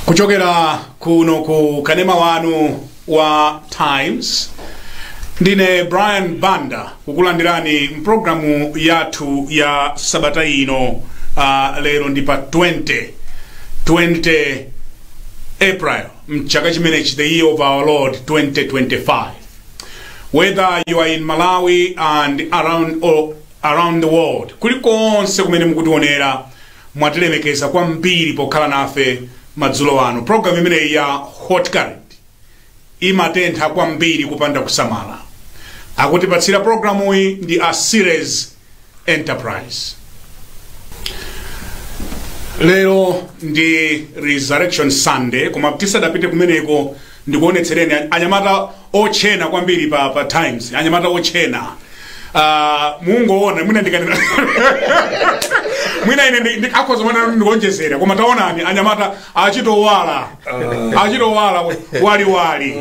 Kuchokera kuno ku kanema wanu wa Times, ndine Brian Banda kukulandirani mpulogalamu yathu ya sabata ino. Lero ndi pa 20 April mchaka chimenechi, the year of our Lord 2025. Whether you are in Malawi and around or around the world, kulikonse kumene mukutionera, mwatilemekeza kwambiri pokhala nafe madzulo ano. Program imeneyi ya Hot Current imatentha kwambiri kupanda kusamala. Akutipatsira programuyi ndi a Series Enterprise. Lero ndi Resurrection Sunday, koma tisadapite kumeneko, ndikuonetsereni anyamata ochena kwambiri pa Times, anyamata ochena. Mungoona mwina ndikanena mwina ine akhoza mwana ndikuonjezera, koma taonani anyamata achitowala, achitowala waliwali.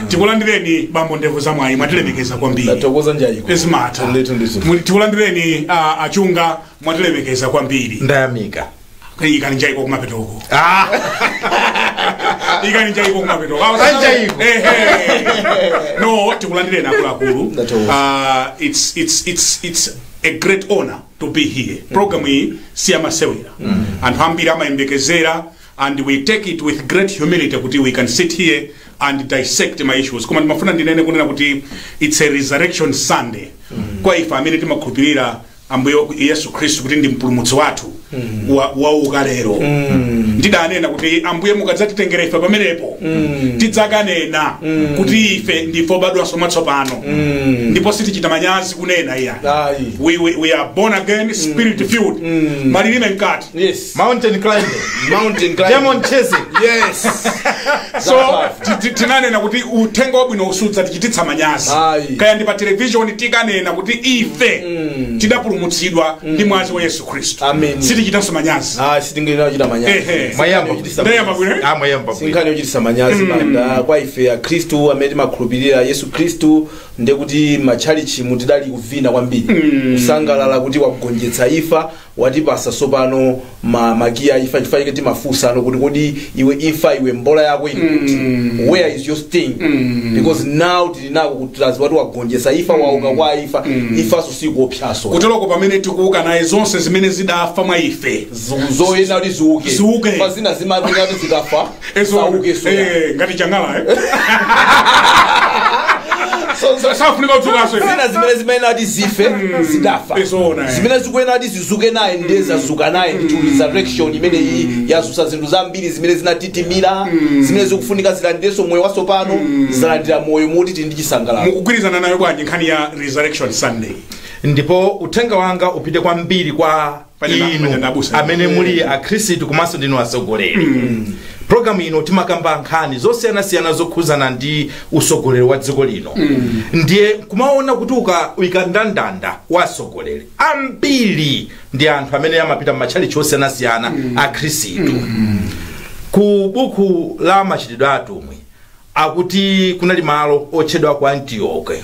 Tikulandireni, bambo Ndevu Zamwayi, mwatilemekeza kwambiri. Ndathokoza, njayiko. Esimata. Ndithu, ndithu. Tikulandireni, achunga, mwatilemekeza kwambiri. Ndayamika. Ikani njaiko kumapetoko. Ah. Ikani njaiko kumapetoko. Anjaiko. Ehe. No, tikulandireni akuluakulu. Ndathokoza. It's a great honor to be here. Program iyi siyamasewera, anthu ambiri amayembekezera, and we take it with great humility kuti we can sit here and dissect my issues. Koma ndimafuna ndinene kunena kuti it's a Resurrection Sunday kwa ife amene timakhulupirira Ambuye Yesu Khristu kuti ndi mpulumutsi wathu, wauka lero. Ndidanena kuti Ambuye mukadzatitengera ife pamenepo, tidzakanena kuti ife ndife obadwanso mwatsopano, ndipo sitichita manyazi kunena iya. Ayi. We are born again, spirit filled, malilime mkati. Yes. Mountain climbing. Mountain climbing. Demon chasing. Yes. So tinanena kuti uthenga wabwino usudza tichititsa manyazi. Ayi. Kaya ndi pa television, tikanena kuti ife tidapulumutsidwa ndi mwazi wa Yesu Khristu, Amen. sitichitanso manyazi. Ah, sitingenera kuchita manyazi. Ehe. Mwayamba. Ndayamba bwino, eh? Ah, mwayamba bwino. Sinkhani yochitisa manyazi, Banda, kwa ife akhristu amene timakhulupirira Yesu Khristu. Ndekuti matchalichi mutidali kuvina kwambiri, kusangalala kuti wakugonjetsa imfa, watipasa sopano makiya a imfa. Chifukwa chake timafunsano kuti, kodi iwe imfa, iwe mbola yako ili kuti? Where is your sting? Because now tili nako kuti taziwa kuti wagonjetsa imfa, wauka kwa imfa, imfanso sikuopsaso. Kuteroko pamene tikuuka naye, zonse zimene zidafa mwa ife zoyena kuti ziuke. Ziuke. Pa zina zimapenga kuti zikafa Ezo- sauke so. Ngati changala, eh? Safunika kudzukanso. Zina zimene zimayenera kuti zife zidafa. Izona, eh. Zimene zikuyenera kuti zizuke naye ndiye zazuka naye ndithu. Resurrection imene iyi yazusa zinthu zambiri zimene zinatitimira, zimene zikufunika zilandirenso moyo watsopano, zalandira moyo moti tili ndi chisangalalo. Mukugwirizana nayo bwanji nkhani ya Resurrection Sunday? Ndipo uthenga wanga upite kwambiri kwa inu Panyenda abusa. amene muli akhristu komanso ndinu atsogoleri. Programu ino timakamba nkhani zosiyanasiyana zokhuzana ndi usogoleri wa dziko lino. Ndiye kumaona kuti uka ndandanda wa atsogoleri ambiri ndi anthu amene amapita m'matchalichi osiyanasiyana akhristu. Ku buku la Machitidwe a Atumwi akuti kunali malo otchedwa ku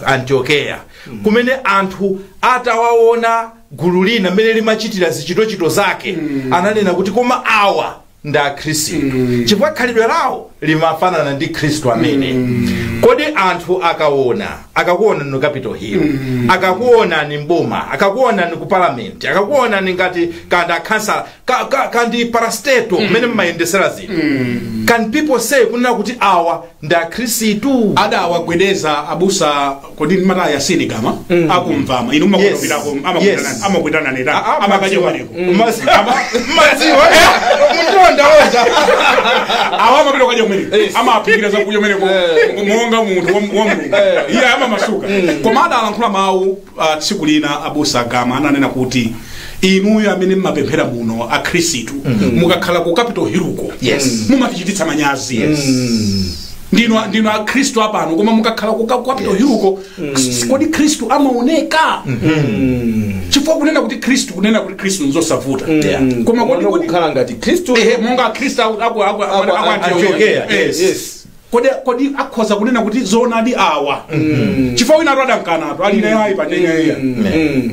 Antiokeya, kumene anthu atawaona gulu lina mmene limachitira zichitochito zake, ananena kuti koma awa ndi akhristu, chifukwa khalidwe lawo limafanana ndi Khristu amene. Kodi anthu akaona, akakuona ni Capitol Hill, akakuona ni mboma, akakuona ni ku parliament, akakuona ni ngati kandi akhansala kandi parastatal mmene mmayendesera zinthu, can people say kunena kuti awa ndi akhristu? Adawagwedeza abusa, kodi ndimati Yasini Gama akumvama inu? Yes. Yes. Amakwitana neta amakadya kwaneko. Madziwa mutonda oja. Awa amapita kukadya kumeneko, amaphikira zakudya kumeneko monga munthu wa Mulungu, iye amamasuka. Koma adalankhula mawu tsiku lina abusa Gama, ananena kuti inuyo amene mmapemphera muno akhristu, mukakhala ku Capitol Hill mumatichititsa manyazi. Ndinu akhristu apano, koma mukakhala ku Capitol Hill uko, kodi Khristu amaoneka? Chifukwa kunena kuti Khristu nzosavuta, koma kodi kukhala ngati Khristu Ehe, monga akhristu aku Aku Antiokeya. Antiokeya, yes. Yes. Kodi akhoza kunena kuti zoonadi awa, chifukwa wina atu adankanato ali naye ayi pacheneya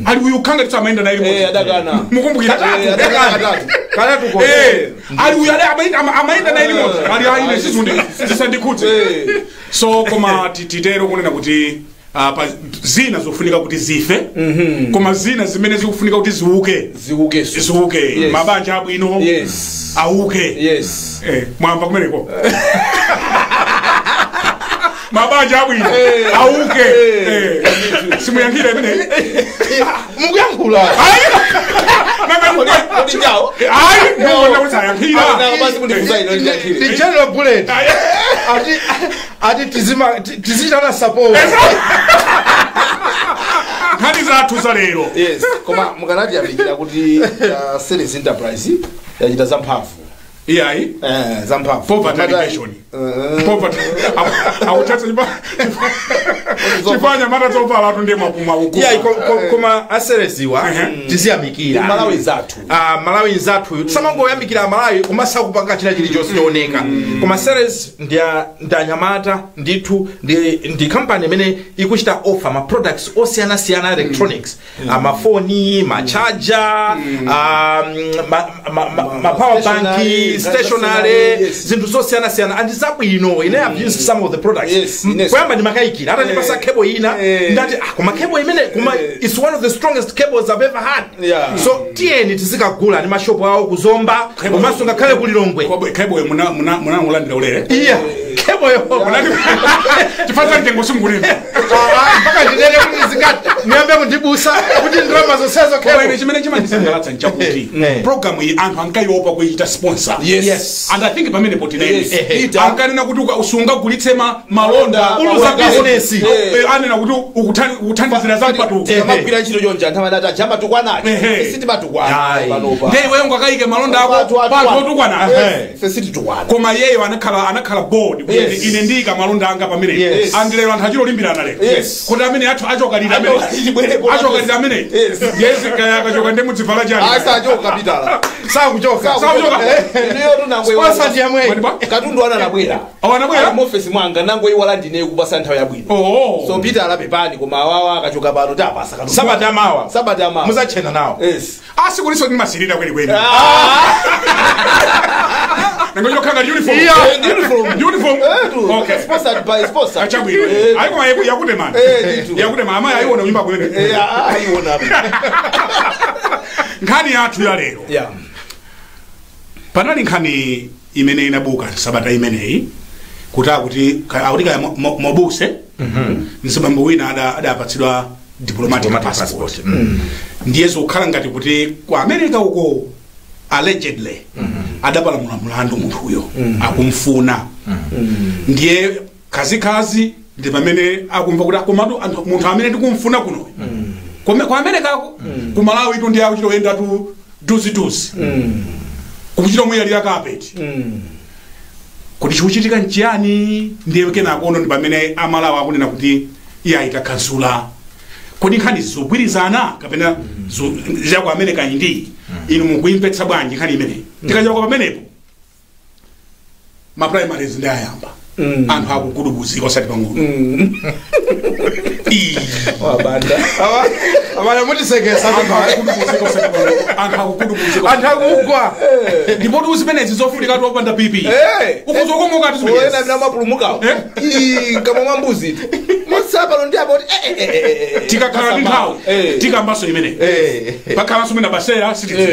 ali uyu khanga tisamaenda naye limodzi. Adakana. Mukumbukira? Adakana katatu. Katatu ko. Ali uyu amaenda naye limodzi, ali aine sizundi zisandikhudze. So koma titero kunena kuti pa zina zofunika kuti zife, koma zina zimene zikufunika kuti ziuke. Ziukeso. Ziuke. Yes. Mabanja abwino auke. Mwamva kumeneko? Mabanja abwino auke. Simuyankhire imene. Mukuyankhula. Kodi njawo? Ayi, muona kuti sayankhira. Ayi, basi kundifunsa ino ndiyankhire. The General Bullet ati tizima tizichana support. Nkhani zathu za lero. Yes, koma mukanatiyamikira kuti Selly's Enterprise yachita zamphamvu. Iyayi. Zamphamvu. Poverty alleviation. Poverty akuthatsa chifanya mata zovala atu ndiye mwapuma uku. Iya, koma a Selly'swa tiziyamikira. Malawi zathu. Ah, Malawi nzathu, tisamangoyamikira Malawi koma sakupanga china chilichonse chooneka. Koma Selly's ndi anyamata ndithu, ndi company imene ikuchita offer ma products osiyanasiyana, electronics, amafoni, ma charger, ma power bank, stationery, stationery, yes. zinthu zosiyanasiyana and zabwino. Ine have used some of the products. Yes, ines. Kuyamba ndimakayikira atandipasa cable ina, ndati, ah, koma cable imene, koma it's one of the strongest cables I've ever had. So tiyeni tizikagula ndi mashopu awo kuzomba komanso ngakhale kulilongwe. Cable munamulandira ulere? Iya, cable yo. Chifukwa mtengo simkulima. Mpaka ndinene kuti zingati muyambe kundibusa kuti ndalama zonsezo Koma ine cable. chimene chimandisangalatsa nchakuti program iyi anthu ankaiopa kuichita sponsor. And I think pamenepo tinene Peter. ankanena kuti usungagulitse malonda, Uluza business. Anena kuti ukuthandizira za mpatuko. Amagwira ntchito chonja, anthu amadati ajamatukwana. Ehe. Sitimatukwana Ayi. panopa. Ndiye iweyo ngakayike malonda ako panthu otukwana. Ife sititukwana. Koma iyeyo anakhala board kuti ine ndiyika malonda anga pamenepo. And lero anthu achilolimbirana lero kuti amene athu achokalira amene Chibwereko. achokalira amene. Yes, kaya akachoka ndi mudzivala chani? Asachoka Pitala. Sakuchoka. Sakuchoka. Ineyo tunangwe. Sponsor ndi yamweyi. Mwati Katundu ana anabwera. Awo anabwera? Ali muofesi mwanga, nango iwala ndine kupasa nthawi yabwino. Oh. So Peter alapepani, koma awawa akachoka pano tapasa katundu. Sabata amawa. Sabata amawa. Muzachena nawo. Yes. Asikuliso ndimasirira kwenikweni, nangochokanga uniform. Iya. Uniform. Uniform. Tu. Okay. Sponsored by sponsor. Achabwino. Ayi, koma yakutemani. Ndithu. Yakutema amayi ayiona kunyumba kwene. Ayiona. Nkhani yathu ya lero, panali nkhani imene inabuka sabata imeneyi kuti akuti kaya mobuse mzibambo wina adapatsidwa diplomatic Diplomatic passport. passport. Ndiye zikukhala ngati kuti ku America uko allegedly adapalamula mlandu munthuyo, akumfuna. Ndiye khazikhazi ndi pamene akumva kuti komatu munthu amene tikumfuna kuno ku America ako, ku Malawi tu ndi akuchitoyenda tu duziduzi, kuchita mwiyalira kapeti kuti chikuchitika nchiyani. Ndiye kenako ono ndi pamene Amalawi akunena kuti iye ayita kansula. Kodi nkhani zikugwirizana kapena za ku America ndi inu mukuimvetsa bwanji nkhani imeneyi? Tikachoka pamenepo, ma primaries ndi ayamba, anthu akugudubuzika osati pang'ono. Ii. Wabanda. Abana mutisekesa. Anthu akugudubuzika osati pang'ono, anthu akugudubuzika. Anthu akugwa. Ndipo zimenezi zofunika tiopanda pp ukuzokomoka Oyena zimenezi. mina mapulumukawo. Kama mwambuzi mosapano ndi apo kuti Tikakhala ndi nthawi tikambaso imeneyi, pakhalanso mene basera sitidziwa.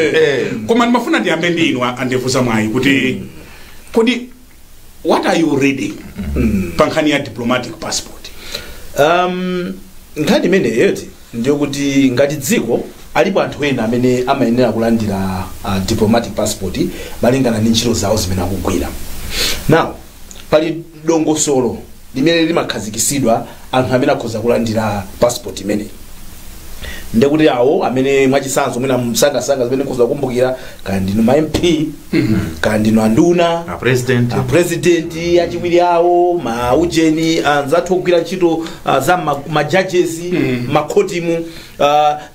Koma ndimafuna ndiyambe ndi inu andevuza mwayi kuti kodi what are you reading pa nkhani ya diplomatic passport? Nkhani imeneyo yoti ndiyo kuti ngati dziko alipo anthu ena amene amayenera kulandira diplomatic passport malingana ndi ntchito zawo zimene akugwira. Now pali dongosolo limene limakhazikisidwa anthu amene akhoza kulandira passport imeneyi. Ndekuti awo amene mwachisanzo mwina msangasanga zimene nkhoza kukumbukira, kaya ndinu ma MP, kaya ndinu anduna, a president, a president achiwiri awo, maujeni anzathu ogwira ntchito za ma judges makhotimu,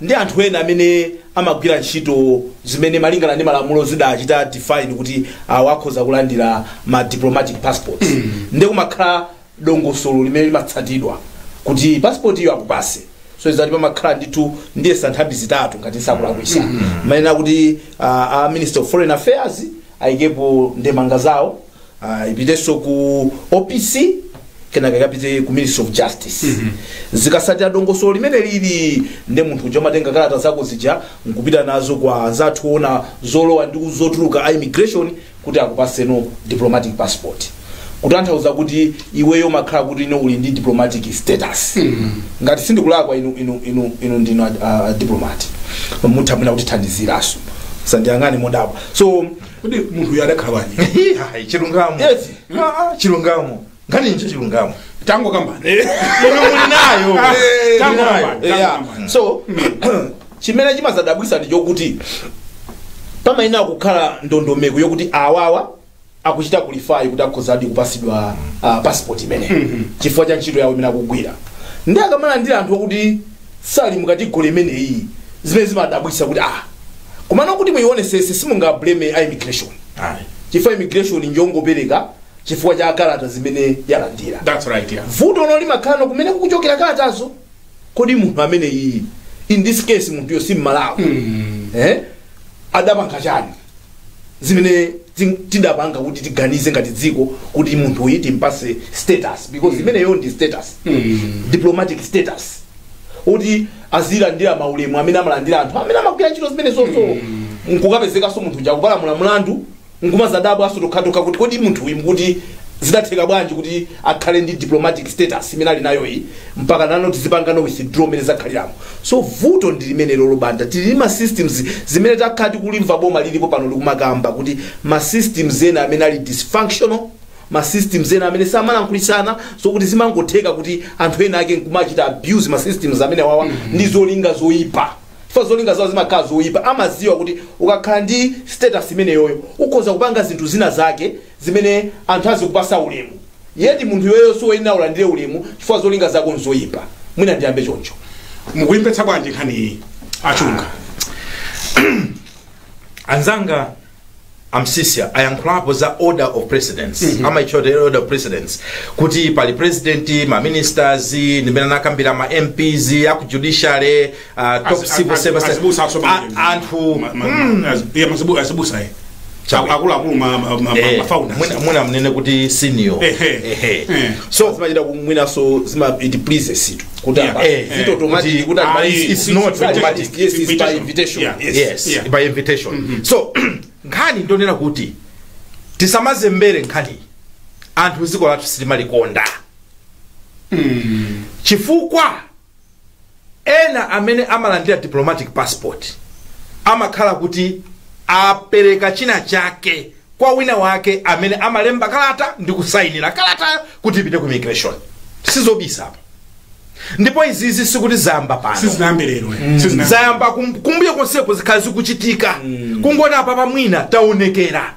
ndi anthu ena amene amagwira ntchito zimene malingana ndi malamulo zidachita define kuti awo akhoza kulandira ma diplomatic passports. Ndi kumakhala dongosolo limene limatsatidwa kuti passport iyo akupase. So izati pamakhala ndithu ndiye nthambi zitatu, ngati nsakulakwisa, manena kuti a Minister of Foreign Affairs ayikepo ndemanga zawo, ipitenso ku OPC, kenaka ikapite ku Ministry of Justice. Zikasatira dongosolo limene lili, nde munthu uja umatenga kalata zako zija nkupita nazo kwa anzathu ona zolowa ndi zotuluka, a immigration, kuti akupaseno diplomatic passport, kutanthauza kuti iweyo makhala kuti ino uli ndi diplomatic status. Ngati sindikulakwa, inu ndinu a diplomat, mutha mwina kutithandiziraso, sandiyang'ane modabwa. So Kuti munthu uyu adakhala bwanji? Hayi, chilungamo. Yes. Ah, ah, chilungamo, nkhani ncho chilungamo. Tango kambani. Inu muli nayo. Tango Muli nayo. kambani. Yeah. So chimene chimazadabwisa ndi chokuti pamayenera kukhala ndondomeko yokuti awawa akuchita qualify kuti akhozadi kupasidwa passport imeneyi chifukwa cha ntchito yawo imene akugwira, ndi akamalandira anthu okuti sali mu category imeneyi, zimene zimadabwisa kuti komano kuti muionesese, simungablame a immigration, Ayi. chifukwa immigration njongopereka chifukwa cha kalata zimene yalandira. That's right, yeah. Vuto lo limakhala kumene kukuchokera kalatazo. Kodi munthu amene iyi, in this case munthuyo si Mmalawi, adapanga chani zimene tidapanga kuti tiganize ngati dziko kuti munthu uyi timpase status? Because imeneyo ndi status, diplomatic status, kuti azilandira maulemu amene amalandira anthu amene amagwira ntchito zimene zozo. Nkukapezekanso munthu uja akupalamula mlandu, nkumazadabwa aso tokhatokha kuti kodi munthu uyu mukuti zidatheka bwanji kuti akhale ndi diplomatic status imene ali nayo iyi, mpaka nano tizipangano withdraw imene zakhaliramo? So vuto ndi limene lolobanda tili ma systems zimene takhala tikulimva boma lilipo pano likumakamba kuti ma systems ena amene ali dysfunctional, ma systems ena amene samalankhulitsana, so kuti zimangotheka kuti anthu ena ake nkumachita abuse ma systems amene wawa ndi zolinga zoyipa, chifukwa zolinga zawo zimakhala zoyipa. Amaziwa kuti ukakhala ndi status imeneyoyo ukhoza kupanga zinthu zina zake zimene anthu azikupasa ulemu, yeti munthu yoyo siwoyenera ulandire ulemu chifukwa zolinga zako nzoyipa. Mwina ndiyambe choncho. Mukuimvetsa bwanji nkhani iyi, Achunga? Anzanga amsisia ayankhulapo za order of precedence, amaitchota order of precedence, kuti pali president, ma ministers, ndimene anakambira ma MPs, aku judiciary, top civil service. Azibusa aso. Anthu Azibusa Chawe. akuluakulu, ma founders. Mwina mnene kuti senior. Ehe. Ehe. So zimachita kumwinaso zima it pleases itu kuti apa is it automatic kuti It's not automatic. Yes, it's by invitation. Yeah. Yes. Yes. Yeah. By invitation. So nkhani ndonena kuti tisamazembere nkhani, anthu dziko lathu sitimalikonda, chifukwa ena amene amalandira diplomatic passport amakhala kuti apereka china chake kwa wina wake amene amalemba kalata ndi kusayinira kalata kuti ipite ku immigration. Sizobisa apa, ndipo izizi sikuti zayamba pano. Sizinayambe lero, eh. Sizinayambe. Zayamba kumbuyo konseko, zikhala zikuchitika, kungoti apa pamwina taonekera.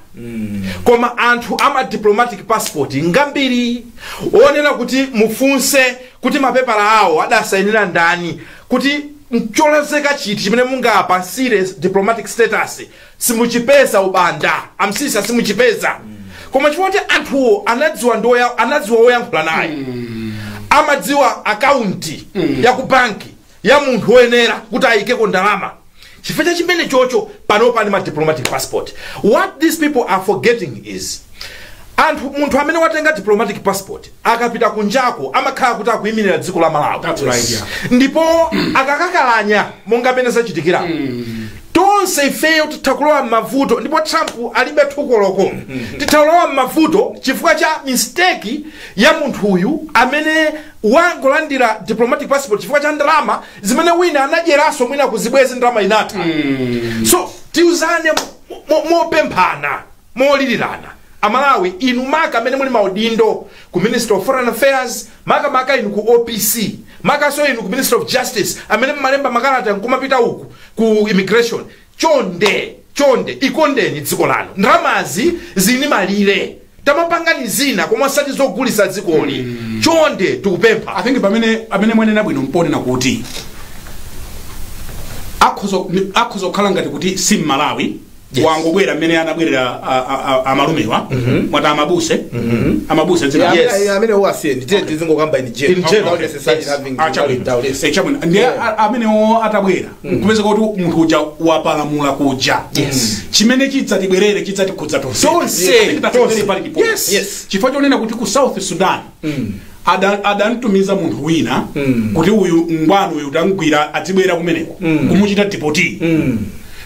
Koma anthu ama diplomatic passport ngambiri, onena kuti mufunse kuti mapepala awo adasayinira ndani, kuti mcholozeka chiti chimene mungapasire diplomatic status, simuchipeza. Ubanda amsisa simuchipeza. Koma chifukwa kuti anthuwo anadziwa ndi anadziwa woyankhula naye, amadziwa akaunti ya ku banki ya munthu woyenera kuti ayikeko ndalama, chifukwa cha chimene chocho panopa pani ma diplomatic passport. What these people are forgetting is anthu, munthu amene watenga diplomatic passport akapita kunjako amakhala kuti akuyimirira dziko la Malawi. That's right, yeah. Ndipo akakakalanya monga pene zachitikira, tonse ifeyo titha kulowa m'mavuto. Ndipo Trump alibe thukoloko, titha kulowa m'mavuto chifukwa cha mistake ya munthu uyu amene wangolandira diplomatic passport chifukwa cha ndalama zimene wina anadyeraso, mwina kuzibwezi ndalama inatha. So tiuzane mopemphana, molirirana, Amalawi inu, maka amene muli maudindo ku Ministry of Foreign Affairs, makamaka inu ku OPC, Makaso inu ku Ministry of Justice amene mmalemba makalata nkumapita uku ku immigration, chonde chonde, ikondeni dziko lanu. Ndalamazi zini malire, tamapangani zina koma osati zogulitsa dzikoli. Chonde tikupempha. I think pamene amene mwanena bwino mponena kuti akhoza kukhala ngati kuti si Mmalawi, wangobwera mmene anabwerera amalumewa, mwati amabuse, amabuse dzina. Yes. Amene wasiyeni, tiye tizingokamba in general. In general. Not necessarily having Ah, chabwino. doubt, yes. Eh, chabwino. Ndiye amenewo atabwera, kupeza kuti munthu uja wapalamula kuja, chimene chidzatibwerere chidzatikhudza tonse. Tonse. I think that's a very Tonse. valid point. Chifukwa chonena kuti ku South Sudan adantumiza munthu wina kuti uyu ngwanu uyu tamgwira, adzibwera kumeneko kumuchita deport.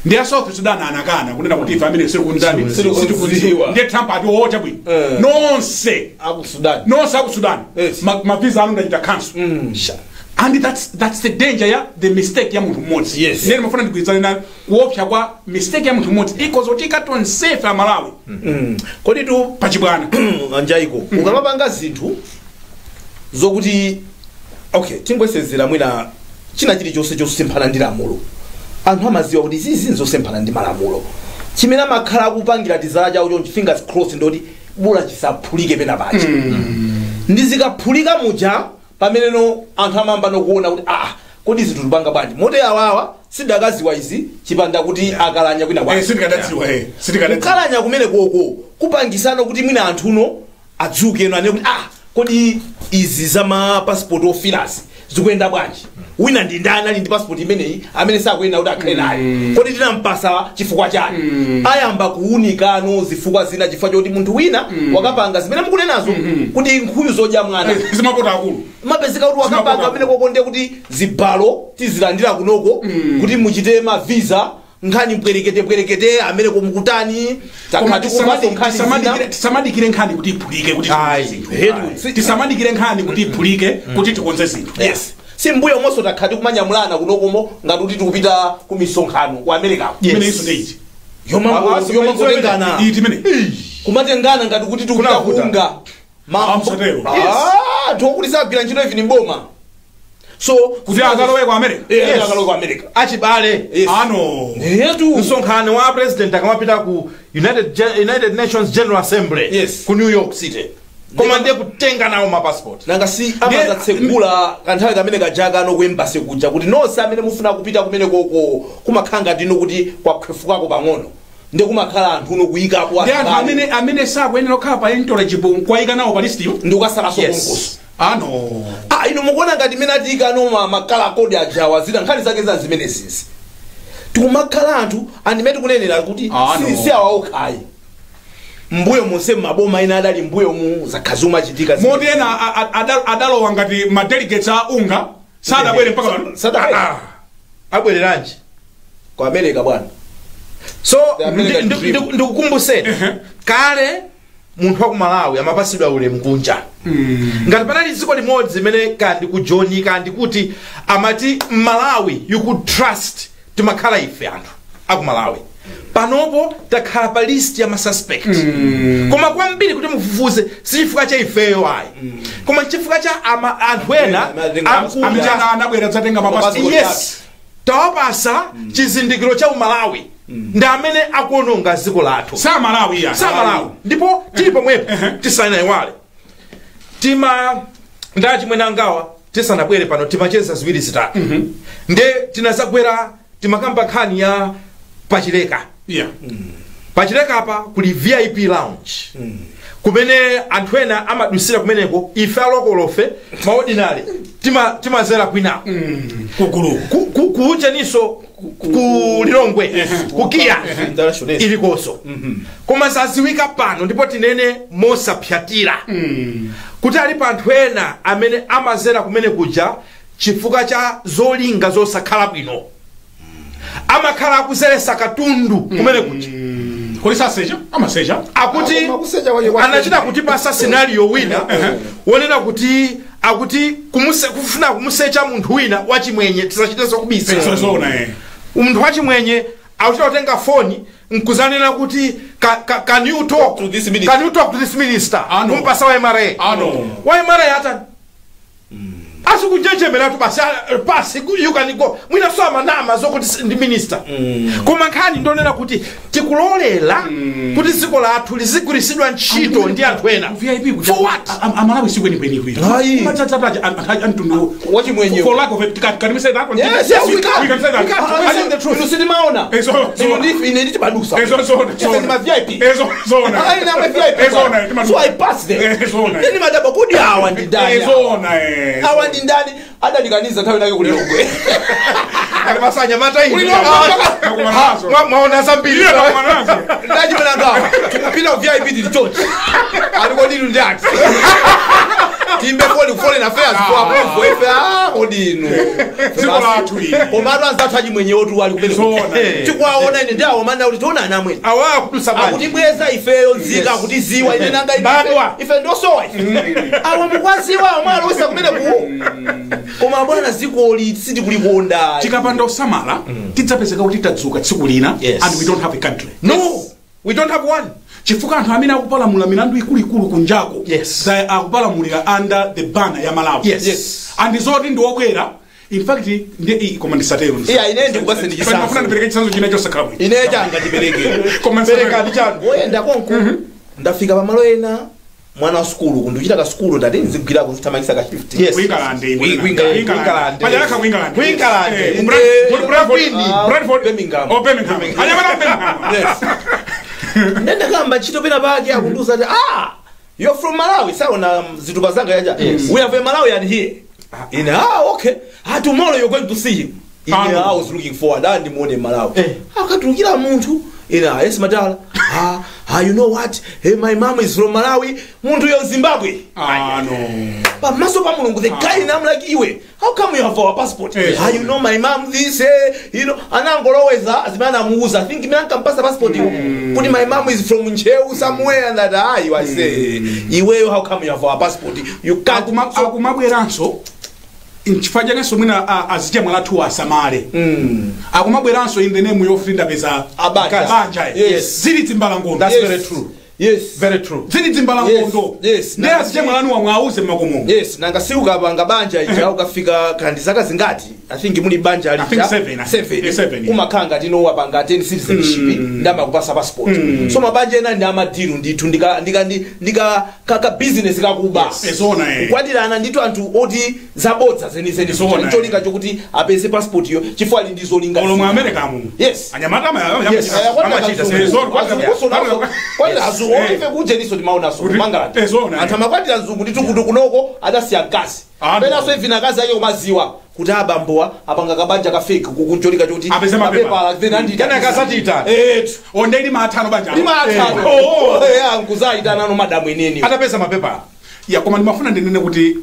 Ndi a South Sudan anakana kunena kuti ife amene sitikunzani. Sitikudziwa. Ndiye Trump ati ocha bwino, nonse aku Sudan, nonse aku Sudan, mavisa anu ndachita cancel. And that's the danger ya the mistake ya munthu mmodzi. Nene mafuna ndigwirizane na kuopsa kwa mistake ya munthu mmodzi ikozotika tonsefe Amalawi. Kodi tu pachibwana. Anjaiko, ukamapanga zinthu zokuti, okay, tingoyesezera mwina china chilichonse chosemphana ndi lamulo, anthu amaziwa kuti izi zinthu zosemphana ndi malamulo, chimene amakhala akupangira tizala chawo chonchi, fingers crossed, ndoti bula chisaphulike pena pacha. Ndi zikaphulika muja pameneno anthu amayamba nokuona kuti, ah, kodi zinthu tipanga bwanji? Mote awawa sidakaziwa izi chipanda kuti akalanya kwina kwake. Sitikadadziwa, sitikadadziwa. Kukalanya kumene koko kupangisano kuti mwina anthuno adzuke eno ane kuti, ah, kodi izi za ma passport officers zikuyenda bwanji? Wina ndi ndani ali ndi passport imeneyi amene sakuyenda kuti akhale nayo? Kodi tinampasa chifukwa chani? Ayamba kuwunikano zifukwa zina chifukwa choti munthu wina wakapanga zimene mukunenazo kuti nkhuyu zodya mwana zimapota akulu. Mapezeka kuti wakapanga Zimapota. pamene koko ndiye kuti zibalo tizilandira kunoko kuti muchite ma visa, nkhani mpwerekete pwerekete amene kumukutani. Koma Takati kumaso nkhani zina. tisamadikire nkhani kuti iphulike kuti Ayi. tikonze zinthu. Hetu, Tisamadikire nkhani kuti iphulike kuti tikonze zinthu. Yes, si mbuyo monso takhati kumanyamulana kunokomo ngati kuti tikupita ku misonkhano ku America. Imene iso ndeiti? Yomangotengana. Iti imene? Kumatengana ngati kuti tikupita Kunakuta. kunga. Ah, msatero. Anthu okuti sagwira ntchito even mboma, so Kuti akalowe ku America? Yes. Akalowe ku America. Achibale. Yes. Ano. Hetu. Msonkhano wa president akamapita ku United Nations General Assembly ku New York City, koma ndiye kutenga nawo mapassport. Nanga si amazatsekula kanthawi kamene kajaka ku embassy kuja kuti nonse amene mufuna kupita kumene koko, kumakhala ngati ino kuti kwakhwefukako pang'ono, ndi kumakhala anthu uno kuyikapo Ndi anthu azibale. amene sakuyenera kukhala pa intelligible nkwayika nawo pa listiyo. Ndi ukasalaso konkoso. Ano. Ah, inu mukuona ngati imene atiyikano makala kodi ajawa zina nkhani zake za zimene zizi tikumakhala anthu andimene tikunenera kuti Ah, no. si awa okhayi, mbuyo monse maboma ena adali mbuyo mu zakhazi umachitika zimene. Moti ena adalowa ngati ma delegates a UNGA, sadabwere mpaka pano. Sadabwere. Abwereranji? Ku America, bwana. So The American dream. ndikukumbuseni, kale munthu wa ku Malawi amapasidwa ulemu kunja. Ngati panali dziko limodzi limene kandi ku Joni kandi kuti amati Malawi you could trust, timakhala ife anthu aku Malawi. Panopo takhala pa list ya masuspect. Koma kwambiri kuti mufufuze si chifukwa cha ifeyo ayi, koma chifukwa cha anthu ena Ena, amene akunja. anabwera dzatenga mapassport. Yes, tawapasa chizindikiro cha Umalawi, ndi amene akuononga dziko lathu. Sa Malawi ya. Sa Malawi. Ndipo tili pomwepo, tisanayiwale, tima ndachimwene angawa tisanabwere pano timacheza ziwiri zitatu, nde tinazagwera timakamba nkhani ya Pachileka. Pachileka apa kuli VIP lounge kumene anthu ena amadusira kumeneko, ife alokolofe maordinary timazera kwinako. Kugulu. Kuucheninso ku Lilongwe kukiya International. ilikonso, koma zaziwika pano ndipo tinene mosapyatira kuti alipo anthu ena amene amazera kumene kuja chifukwa cha zolinga zosakhala bwino, amakhala akuzeresa katundu kumene kuja. Kodi sasecha? Amasecha. Akuti Ah, koma kusecha kwake kwa anachita kutipasa scenario wina wonena kuti akuti kufuna kumusecha munthu wina wachimwenye, tisachitenso kubisa. Zona, eh. Munthu wachimwenye akuchita kutenga foni nkuzanena kuti can you talk to this minister. Can you talk to this minister? Ano. Kumpasa wa MRA. Ano. Wa MRA atani? Asikunjenjemeratu basi, pasi, you can go. Mwina so amanama zokuti ndi minister. Koma nkhani ndonena kuti tikulolera kuti dziko lathu lizigwiritsidwa ntchito ndi anthu ena. VIP kuti For what? Amalawi sikwenikweni. Ayi. Amtundu Wachimwenye. For lack of a can we say that one? Yes, we can. We can say that. We can. We're saying the truth. Inu sitimaona. So Inu ine nditibadusa. So Ife ndi ma VIP. So Ayi, na ma VIP. So So I pass them. So Then madaba kodi awa ndi ndani? So Awa ndi ndani? Adalikaniza nthawi nake kuli Longwe. Ali masanyamata inu. Kuli Longwe. Mwaona zambiri. Ndachimena ngawa. Tikupita ku VIP tili chonchi. Alikodi ndi ati. Timbe foni ku foreign affairs for approval ife kodi inu. Dziko lathu ili. Komatu anzathu achimwenye otu ali kumene. Zoona. Tikuwaona ine ndi awo mana kuti tiona ana amwene. Awa akudusa bwanji. Akutibweza ifeyo nzika akutiziwa ine nanga ife. Mbadwa. Ife ndosowa ife. Awa mukwaziwa omwe alowesa kumene ku. Koma bwana dzikoli sitikulikonda. Tikapanda usamala tidzapezeka kuti tadzuka tsiku lina Yes. and we don't have a country. No, we don't have one. Chifukwa anthu amene akupalamula milandu ikuluikulu kunjako, Yes. they akupalamulira under the banner ya Malawi. Yes. Yes. And zoti ndi wokwera, in fact ndi koma ndisatero. Iya, ine ndikupase ndi chisanzo. Ndikufuna ndipereke chisanzo china chosakhala bwino. Ine changa ndipereke. Koma ndisatero. Perekani chanu. Woyenda konko ndafika pamalo ena mwana wa sukulu kundichita ka sukulu ndati nzigwirako nzithamangisa ka shift. Yes. Kuingalande. Kuingalande. Pajalaka kuingalande. Kuingalande. Bradford. Bradford. Birmingham. Oh, Birmingham. Anyamata Birmingham. Yes. Ndendakamba ntchito pena pake akundiuza kuti you're from Malawi, saona zitupa zanga yaja. Yes. We have a Malawian here. Ine okay. Tomorrow you're going to see him. Ine Ah, I was looking forward ndimuone Malawi. Eh. Akatulukira munthu. Ine yes madala. You know what? Hey, my mom is from Malawi. Munthu yo Zimbabwe. No. Pamaso pa Mulungu, the guy and I'm like, iwe, how come you have our passport? Yes. You know my mom this, you know, anangoloweza zimene anamuuza. I think mina nkampasa passport iwo. Kuti my mom is from Ncheu somewhere and that you I say, iweyo how come you have our passport? You can't. Akumabweranso nchifukwa chakenso mwina azichemwa lathu asamale. Akumabweranso in the name yofuti ndapeza Abanja. banja. Yes. Zili dzimbalangondo. That's Yes. very true. Yes. Very true. Zili dzimbalangondo. Yes. Ndiye azichemwa lanu wamwauze mmakomomo. Yes, nanga si ukapanga banja ija ukafika kandi zaka zingati? I think muli banja I think seven, I think. Seven. Yeah, seven, yeah. Umakhala ngati no wapanga 10 citizenship ndama kupasa passport. So mabanja ena ndi amadiru ndithu ndika ndika ndika kaka business kakuba. Yes. Ezona, eh. Kukwatirana ndithu anthu oti zabodza zenizeni Ezona, eh. cholinga chokuti apeze passport yo chifukwa ali ndi zolinga. Olo mu America mu. Yes. Anyamata Yes. Amachita, Kwatira azungu ife kujeniso timaonaso kumangalati. Ezona, eh. Anthu amakwatira mzungu ndithu kuti kunoko adasiya mkazi. No. Penaso ife nakazi ake kumaziwa kuti abambowa apanga kabanja ka fake kukuncholika choti Apeze mapepa. then andi Kena akasatita. Onde ili mathano banja. limathano. Oh. Eh, nkuzayitana no madamu ineni. Atapeza mapepa. Yeah, koma ndimafuna ndinene kuti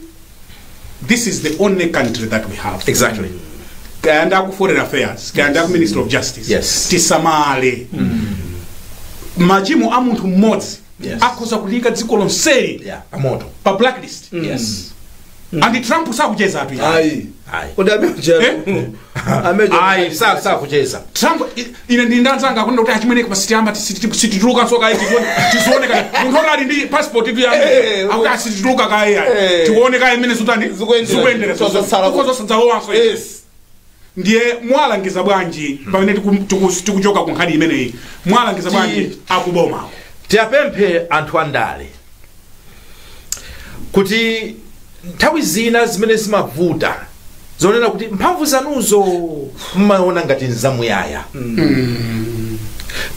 this is the only country that we have. Exactly. Kaya ndaku foreign affairs, kaya ndaku Ministry of Justice. Yes. Tisamale. Machimo a munthu mmodzi Yes. akhoza kulika dziko lonseli Yeah. Amoto. pa blacklist. Yes. And Trump sakucheza atu ya. Ayi. Ayi. Kodi ameja. Eh? Ameja. Ayi, sakucheza. Trump ine ndi ndanzanga akunena kuti achimwene pa sitiyamba sitituluka so kayi tizione kayi munthu oti ali ndi passport itu ya akuti asitituluka kayi ayi tione kayi imene zutani Zikuyendera. zikuyendera Zosatsala. zosadzalowanso. Yes. Ndiye mwalangiza bwanji pamene tikuchoka ku nkhani imeneyi, mwalangiza bwanji akubomawo? Tiyapemphe anthu andale kuti nthawi zina zimene zimavuta zonena kuti mphamvu zanuzo mmaona ngati nzamuyaya.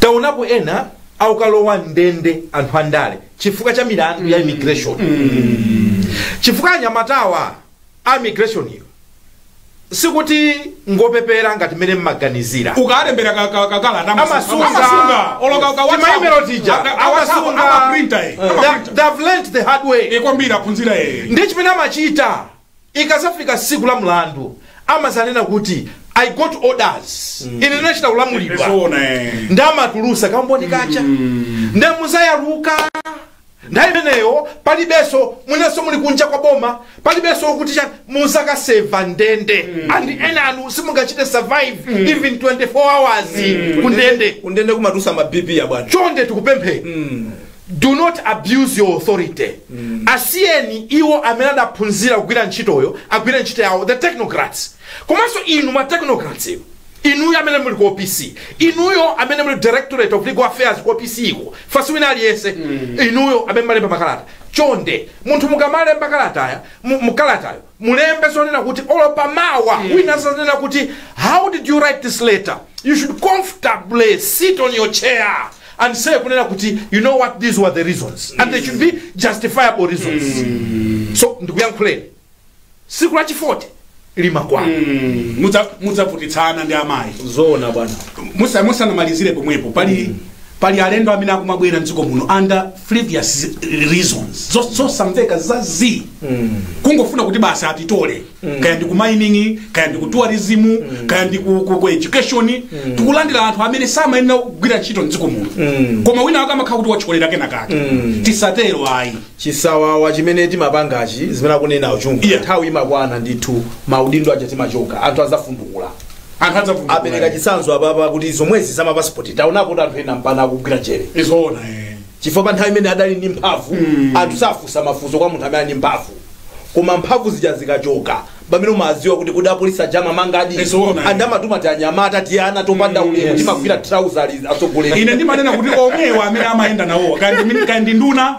Taonapo ena aukalowa ndende anthu andale chifukwa cha milandu ya immigration, chifukwa anyamatawa a immigration iyo sikuti ngopepera ngati mmene mmaganizira. Ukalembera kakalata Amasunga. amasunga oloka ka WhatsApp. Timaimelo tija. Amasunga. Amaprinta eh. They've learned the hard way. Kwambiri aphunzira eh. Ndi chimene amachita, ikasafika tsiku la mlandu amazanena kuti I got orders, ine ndinachita kulamulidwa. Zoona eh. Ndi amatulusa kamboni kacha ndi muzayaluka nthawi imeneyo palibenso mwinanso muli kunja kwa boma, palibenso kuti cha muzakaseva ndende and ena anu simungachite survive even 24 hours ku ndende. Kundende kumatusa ma BP ya bwana. Chonde tikupempheni, Do not abuse your authority. Asiyeni iwo amene adaphunzira kugwira ntchitoyo agwire ntchito yawo, the technocrats. Komanso inu ma technocrats iwo, inuyo amene muli ku OPC, inuyo amene muli Directorate of Legal Affairs ku OPC iko, fasi wina aliyense, inuyo amene malemba makalata, chonde, munthu mukamalemba kalataya, mukalatayo mulembe zonena kuti olo pamawa wina zanena kuti, "How did you write this letter?" you should comfortably sit on your chair and say kunena kuti, "You know what, these were the reasons," and they should be justifiable reasons. So ndikuyankhuleni, siku la chi 40 limakwana. Mudzavutitsana ndi amayi. Zoona, bwana. Musanamalizire pomwepo, pali alendo amene akumabwera mdziko muno under frivolous reasons, zosamveka za z kungofuna kuti basi atitole, kaya ndi ku mining, kaya ndi ku tourism, kaya ndi ku education. Tikulandira anthu amene samayenera kugwira ntchito mdziko muno, koma wina akamakhala kuti watcholera kenakake. Tisatero, ayi. Chisawawa chimene timapangachi, zimene akunenawo Chungu, nthawi imakwana ndithu, maudindo aja timachoka, anthu azafundukula. Anthu adzafundukula. Apereka chitsanzo apapa kuti zomwezi za mapasipoti, taonapo kuti anthu ena mpana akugwira njere Izoona, chifukwa pa nthawi imene adali ndi mphamvu, anthu safunsa mafunso kwa munthu amene ali ndi mphamvu. Koma mphamvu zija zikachoka, pamene umaziwa kuti kodi apolisi aja amamanga adi Zoona. Andamatuma ti anyamata, ti ana topanda ulemu, timagwira trouser atsogoleri. Ine ndimanena kuti omwewa amene amayenda nawowa, kaya ndi nduna,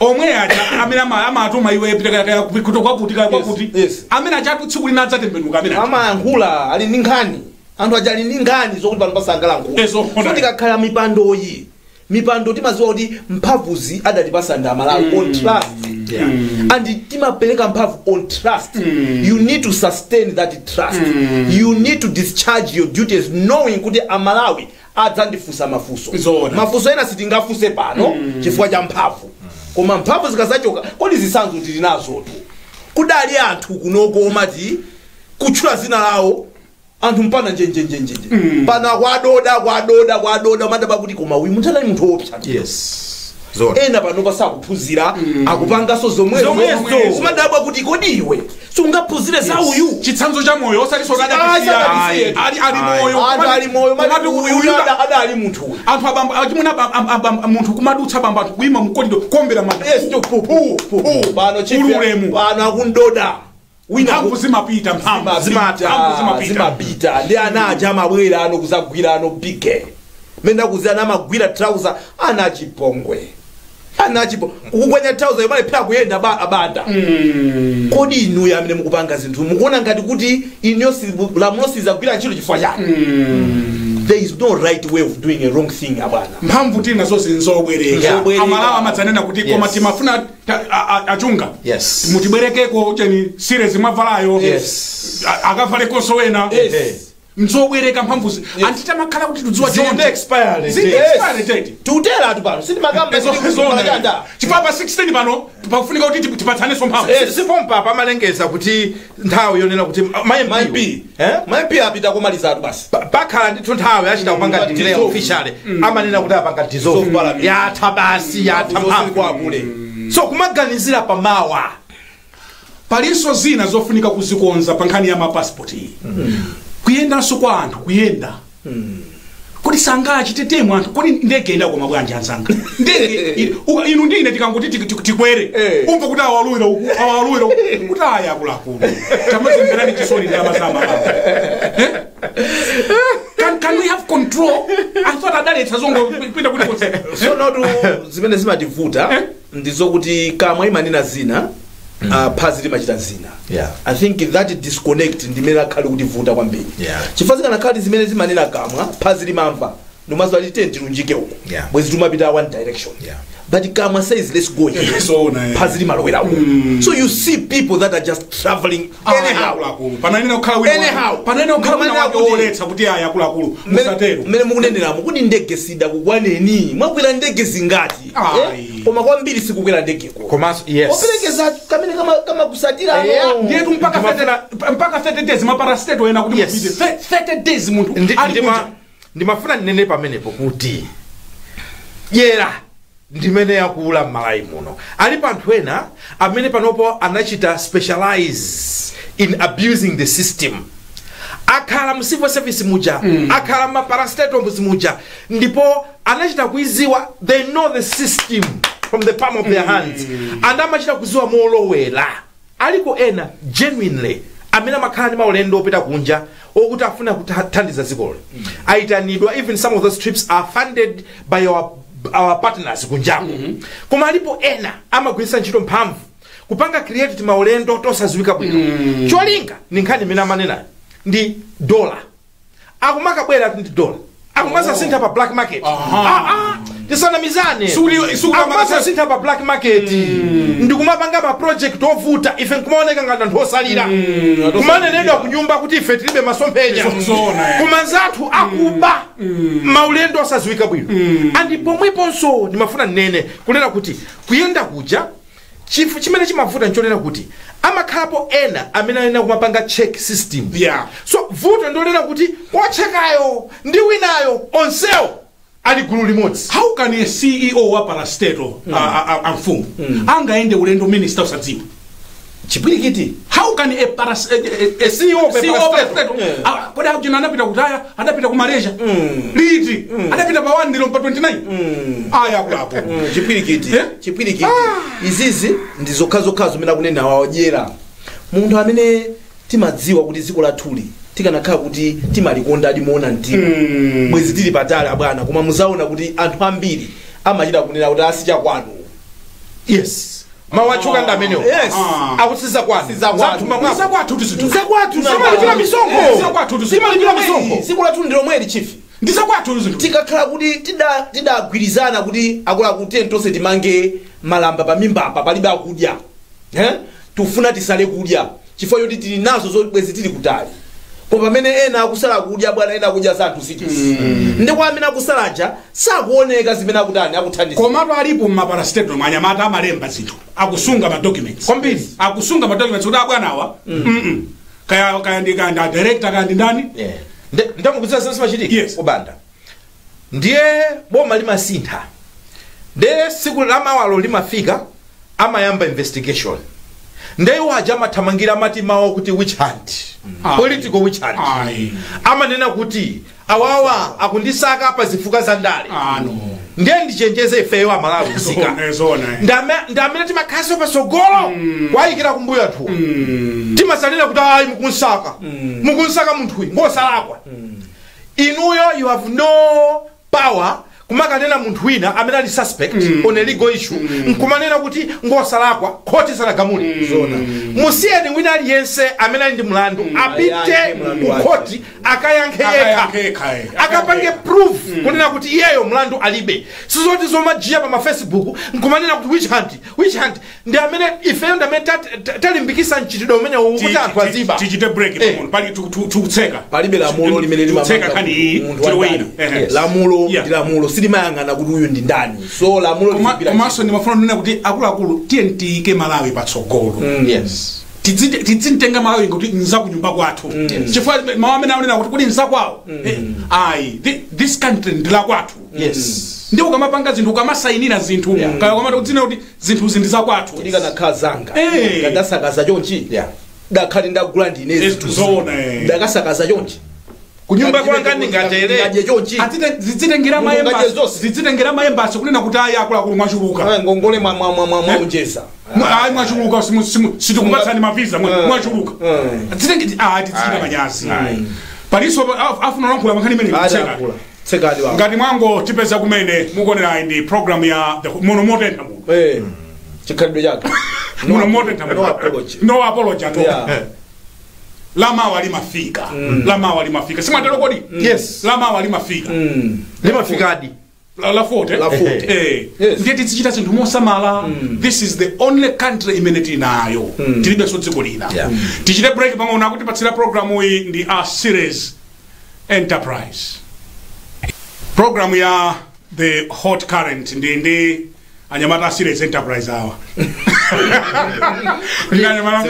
omwe aja amene amatuma iwe pita kaya kuti kwakuti, kaya kwakuti, amene achatu tsiku lina adzatembenuka amene aja. Amayankhula ali ndi nkhani, anthu aja ali ndi nkhani zokuti pano pasangalankhula. Zoona. So tikakhala mipandoyi, mipando timaziwa kuti mphamvuzi adatipasa ndi Amalawi on trust, and timapereka mphamvu on trust. You need to sustain that trust. You need to discharge your duties knowing kuti Amalawi adzandifunsa mafunso. Zoona. Mafunso ena sitingafunse pano chifukwa cha mphamvu, koma mphamvu zikazachoka, kodi zitsanzo tili nazotu? Kudali anthu kunoko omati kutchula zina lawo anthu mpana njenjenjenjenje, pana kwadoda kwadoda kwadoda, madaba kuti koma uyu munthu anali munthu wopsa. Yes, zoona. Ena panopa sakuphunzira, akupanganso zomwezo. Zomwezo. Kumadabwa kuti kodi iwe sungaphunzire za uyu? Chitsanzo cha moyo osati Ayi, ali moyo. Anthu ali moyo. Komati uyu uyu adali munthu uyu. Anthu abambo achimuna, munthu kumadutsa bambo, anthu kuyima mkolido kuombera manja. Yes, to pu pu pu pano chief. Ululemu. Pano akundoda wina. Mphamvu zimapita, mphamvu zimapita. Mphamvu zimapita. Zimapita ndi ana aja amabwera ano kuzagwira ano bige mene akuzi ana amagwira trouser, ana achipongwe, ana achipo kukwenya trouser yomalephera kuyenda abanda. Kodi inuyo amene mukupanga zinthu mukuona ngati kuti inuyo lamulo sizagwira ntchito chifukwa chani? There is no right way of doing a wrong thing, abwana. Mphamvu tili nazo zinzobwereka. Nzobwereka. Amalawa amadzanena kuti koma timafuna achunga mutibwerekeko cheni series mwavalayo, akavalekonso wena. Nzobwereka mphamvuzi, anthu tamakhala kuti tudziwa. Zinde expiry Zinde date. expiry date. Tiutera atu pano sitimakamba. Chifukwa pa 16 pano pakufunika kuti tipatsanenso mphamvu. Sipompa pamalengeza kuti nthawi yonena kuti ma Ma MP. Eh? Ma MP apita kumaliza atu basi. Pakhala ndithu nthawi achita kupanga declare Dissolve. officially, amanena kuti apanga dissolve. Dissolve parliament. Yatha basi, yatha mphamvu. Kwa akule. So kumaganizira pamawa. Palinso zina zofunika kuzikonza pa nkhani ya mapasipoti iyi, kuyendanso kwa anthu kuyenda kuti sangachite anthu. Kodi ndege enda koma bwanji, anzanga? Ndege inu ndine tikangoti tikwere, umva kuti awalowera uku, awalowera uku, kuti aya akuluakulu, tamazimverani chisoni ndalama za Malawi, eh? Can we have control? I thought adaletsa zongopita kuti konse. So notu zimene zimativuta ndizokuti kamwa imanena zina, phazi limachita zina. I think that disconnect ndimene akhali kutivuta kwambiri, chifukwa zikanakhali zimene zimanena kamwa, phazi limamva, ndimaziwa tite tilunjike uko, bwezi tumapita one direction. But kamwa says, "Let's go here," Zoona, eh. phazi limalowera uko. So you see people that are just traveling anyhow. Akuluakulu, panayenera kukhala wina Anyhow. panayenera kukhala wina Ndimanena wake kuti woletsa kuti aya akuluakulu, musatero. Mmene mukuneneramo kuti ndege sida kukwaneni, mwakwera ndege zingati? Ayi. Eh? Koma kwambiri sikukwera ndegeko. Komanso yes. Operekeza kamene kamakusatira. Ndiyetu mpaka 30, mpaka 30 days maparastatal ena kuti mupite 30 days munthu ali kunja. Ndimafuna ndinene pamenepo kuti dyera ndimene yakula m'Malawi muno. Alipo anthu ena amene panopo anachita specialize in abusing the system. Akhala mu civil service muja, akhala ma parastatals muja, ndipo anachita kuiziwa. They know the system from the palm of their hands and amachita kuziwa molowera. Aliko ena genuinely amene amakhala ndi maulendo opita kunja okuti afuna kuthandiza dzikolo, ayitanidwa. Even some of those trips are funded by our partners kunjako. Koma alipo ena amagwiritsa ntchito mphamvu kupanga create maulendo tosaziwika bwino. Cholinga ni nkhani imene amanena ndi dola, akumakabwera ndi dola, akumasasintha pa black market. Ah, ah, tisanamizane. Akumasasintha pa black market ndikumapanga ma project ovuta. Ife nkumaoneka ngati anthu osalira, kumanenedwa kunyumba kuti ife tilibe masomphenya. Zona, eh. Koma nzathu akuba maulendo osaziwika bwino. And pomweponso ndimafuna nnene kunena kuti kuyenda kuja, chifu chimene chimavuta nchonena kuti amakhalapo ena amene ayenera kumapanga check system. So vuto ndionena kuti ochekayo ndi winayo onsewo ali gulu limodzi. How can a CEO wa parastatal, a mfumu, angaende ulendo minister usadziwa? Chipwirikiti. How can a paras a CEO of a CEO of a parastatal. parastatal? Ah, kodi akujina anapita kutaya, adapita ku Malaysia liti? Adapita pa 1 ndilo pa 29 aya kulapo. Chipwirikiti. Eh? Chipwirikiti. Izizi ndi zokhazokhazo zimene akunena wadyera munthu amene timadziwa kuti dziko lathuli tikanakhala kuti timalikonda limuona mtima, bwezi tili patali abwana. Koma muzaona kuti anthu ambiri amachita kunena kuti asichakwanu. Yes, mawu atchuka ndi amenewo. Yes. Akutsiza kwanu. Siza kwanu. Zathuma mwako. Zakwathu tizinthu. Zakwathu. Timalipira misonkho. Zakwathu tizinthu. Timalipira misonkho. Dziko lathu ndi lomweli, chief. Ndi zakwathu zinthu. Tikakhala kuti tidagwirizana kuti akuluakulu tiye tonse timange malamba pamimbapa, palibe akudya, eh? Tufuna tisale kudya chifukwa choti tili nazo zobwezi tili kutali. Koma pamene ena akusala kudya, bwana, ena akudya zanthu sitisi, ndi kwa amene akusalaja sakuoneka zimene akutani akuthandiza. Komatu alipo mmaparastatal anyamata amalemba zinthu, akusunga ma documents. Kwambiri. Akusunga ma documents kuti abwanawa, kaya ndi director, kaya ndi ndani. Yeah. Ndamukudziwa zimene zimachitika. Yes. Kubanda ndiye boma limasintha, ndiye siku lamawalo limafika, amayamba investigation, ndiye iwo aja amathamangira, amati mawu kuti witch hunt, political witch hunt. Ayi. Amanena kuti awawa akundisaka pa zifukwa za ndale. Ah, no. Ndiye ndichenjeze ifeyo Amalawi msika. Zona, zona, eh. Ndi amene timakhaso pasogolo kwayikira kumbuyo anthuwa. Timasalira kuti ayi, mukunsaka, mukunsaka munthuyu ngosalakwa. Inuyo you have no power kumakanena munthu wina amene ali suspect on a legal issue nkumanena kuti ngosalakwa khoti sanagamule. Zona. Musiyeni wina aliyense amene ali ndi mlandu apite Ayankhe mlandu wake. kukhoti akayankhe yekha. Akayankhe yekha, eh. Akapange proof kunena kuti iyeyo mlandu alibe. Sizoti zomajiya pa mafacebook nkumanena kuti witch hunt, witch hunt. Ndi amene ifeyo ndi amene talimbikisa mchitidwe umenewu kuti anthu aziba. Tichite break pang'ono, pali tikutseka. Palibe lamulo limene Tikutseka limamanga nkhani iyi. munthu Tili wa wina. ndani. Ehe. Lamulo ndi lamulo, silimayang'ana kuti uyu ndi ndani, so lamulo lizigwira. Komanso ndimafuna kunena kuti akuluakulu, tiye tiyike Malawi patsogolo. Tidzimtenga Malawi kuti nzakunyumba kwathu, chifukwa mawu amene aonena kuti kuli nzakwawo. Ayi, this country ndi lakwathu. Ndi ukamapanga zinthu, ukamasayinira zinthu, kaya ukamati kudzina kuti zinthuzi ndi zakwathu. Ndikanakhala zanga ngandasakaza chonchi, dakhati ndagula ndine zinthu. Zona, eh. Ndakasakaza chonchi. Kunyumba kwanga ndingatere. Ngadye chonchi. Zidzitengera Mulungu maembassy. ngadye zonse. Zidzitengera maembassy kunena kuti ayi, akuluakulu, mwachuluka. Ngongole mwaunjeza. Ayi, mwachuluka, sitikupatsani mavisa, mwachuluka. Tizichita manyazi. Palinso afuna lankhula mankhani imene ikutseka. Adakula tsekati wa. Ngati mwango tipeza kumene mukuonerayi ndi program ya muno motentha muno. Chikhalidwe chake. Muno motentha muno. No apology. No apology at all. Lamawa limafika, lamawa limafika, simwatero kodi? Yes. Lamawa limafika. Limafikadi. La 40. La 40. Yes. Ndiye tizichita zinthu mosamala. This is the only country imene tili nayo, tilibenso dziko lina. Tichite break pang'ono. Akutipatsira programu iyi ndi a Series Enterprise. Program ya The Hot Current ndi anyamata a Series Enterprise awa.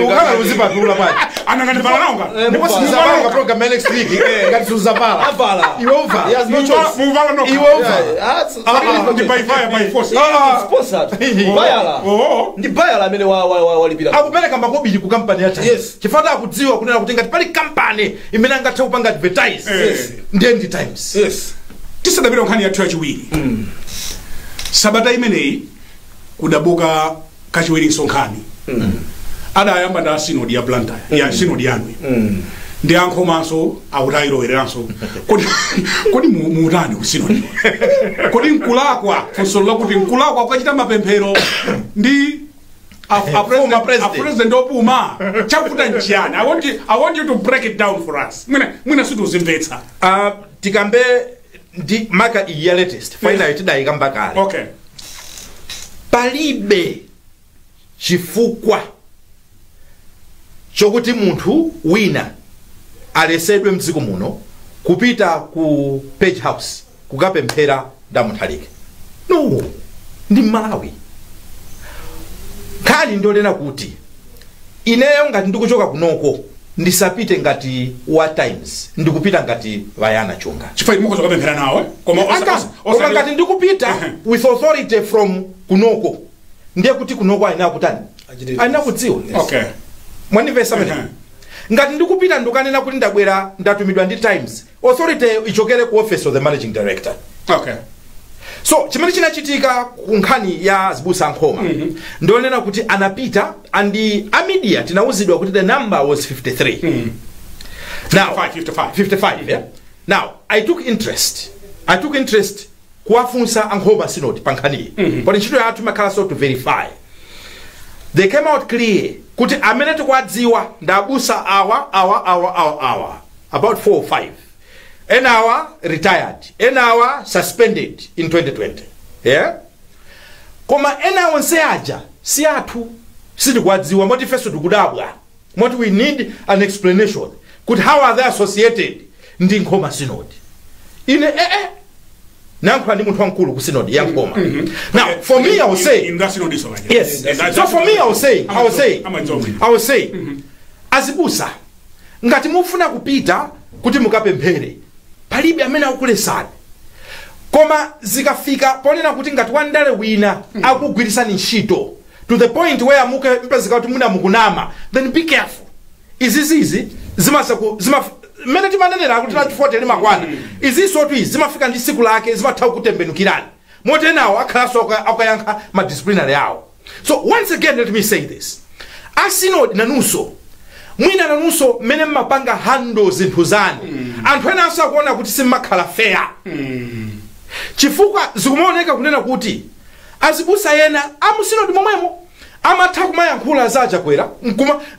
Ukhala uzipatula bwanji? Anangandivala nawo nga. Ndipo sindizavala program ya next week ngati suzavala. Avala. Iwe uvala. He has no choice. Muvala nokha. Iwe uvala. Ndi by fire by force. Sponsored. Bayala. Oh. Ndi Bayala amene walipira. Akupereka makobiri ku kampani ya Times. Yes. Chifukwa akudziwa kunena kuti ngati pali kampani imene angathe kupanga advertise, Yes. ndiye ndi Times. Yes. Tisadapita nkhani yathu yachiwiri, sabata imeneyi kudabuka kachiwirinso nkhani. Adayamba nda sinodi ya Blantyre, ya sinodi yanu, ndi ankhomanso akutayilowereranso. Kodi mutani ku sinodi? Kodi nkulakwa, funso lakuti nkulakwa kukachita mapemphero ndi a Former president. A president opuma? Chakuta nchiyani? I want you to break it down for us. Mwina situzimvetsa. Tikambe ndi maka iyi ya latest final tidayikamba kale. Palibe chifukwa chokuti munthu wina alesedwe mdziko muno kupita ku Page House kukapemphera nda Mutharika. No, ndi Malawi. Nkhani ndionena kuti ineyo ngati ndikuchoka kunoko, ndisapite ngati wa Times, ndikupita ngati Vayana Chunga. Chifukwa mukhoza kupemphera nawe, koma Koma ngati ndikupita with authority from kunoko, ndiye kuti kunoko ayina kutani? Ayina kudziwa. Mwandimvetsa pamene? Ngati ndikupita ndikanena kuti ndabwera, ndatumidwa ndi Times, authority ichokere ku office of the managing director. So chimene chinachitika ku nkhani ya zibusa Nkhoma, ndionena kuti anapita and a media tinauzidwa kuti the number was 53. Now 55, 55. 55, yeah? Now I took interest kuwafunsa ankhoma Synod pa nkhaniyi, poti ntchito yathu imakhala so to verify. They came out clear kuti amene tikuwadziwa ndi abusa awa, awa, awa, awa, awa, about 4 or 5. Enawa retired, enawa suspended in 2020, yeah? Koma ena onse aja si athu, sitikuwadziwa, moti ifenso tikudabwa, moti we need an explanation kuti how are they associated ndi Nkhoma Synod. Ine nayankhula ndi munthu wamkulu ku synod ya Nkhoma. Now for me, I was saying In that synod iso kaja. Yes. So for me, I was saying Amadzomwe. I was saying, azibusa, ngati mufuna kupita kuti mukapemphere, palibe amene akukulesani. Koma zikafika ponena kuti ngati wandale wina akugwirisani ntchito to the point where muke mpezeka kuti muna mukunama, then be careful. Izizizi zimasaku zima mmene timanenera kuti la 40 limakwana, izinso tu izi zimafika ndi tsiku lake, zimatha kutembenukirani, moti enawo akhalanso akayankha ma disciplinary awo. So once again, let me say this: asinodi nanunso, mwina nanunso mmene mmapanga handle zinthu zanu, anthu enanso akuona kuti simmakhala fair, chifukwa zikumaoneka kunena kuti azibusa ena amusinodi momwemo amatha kumayankhula za Achakwera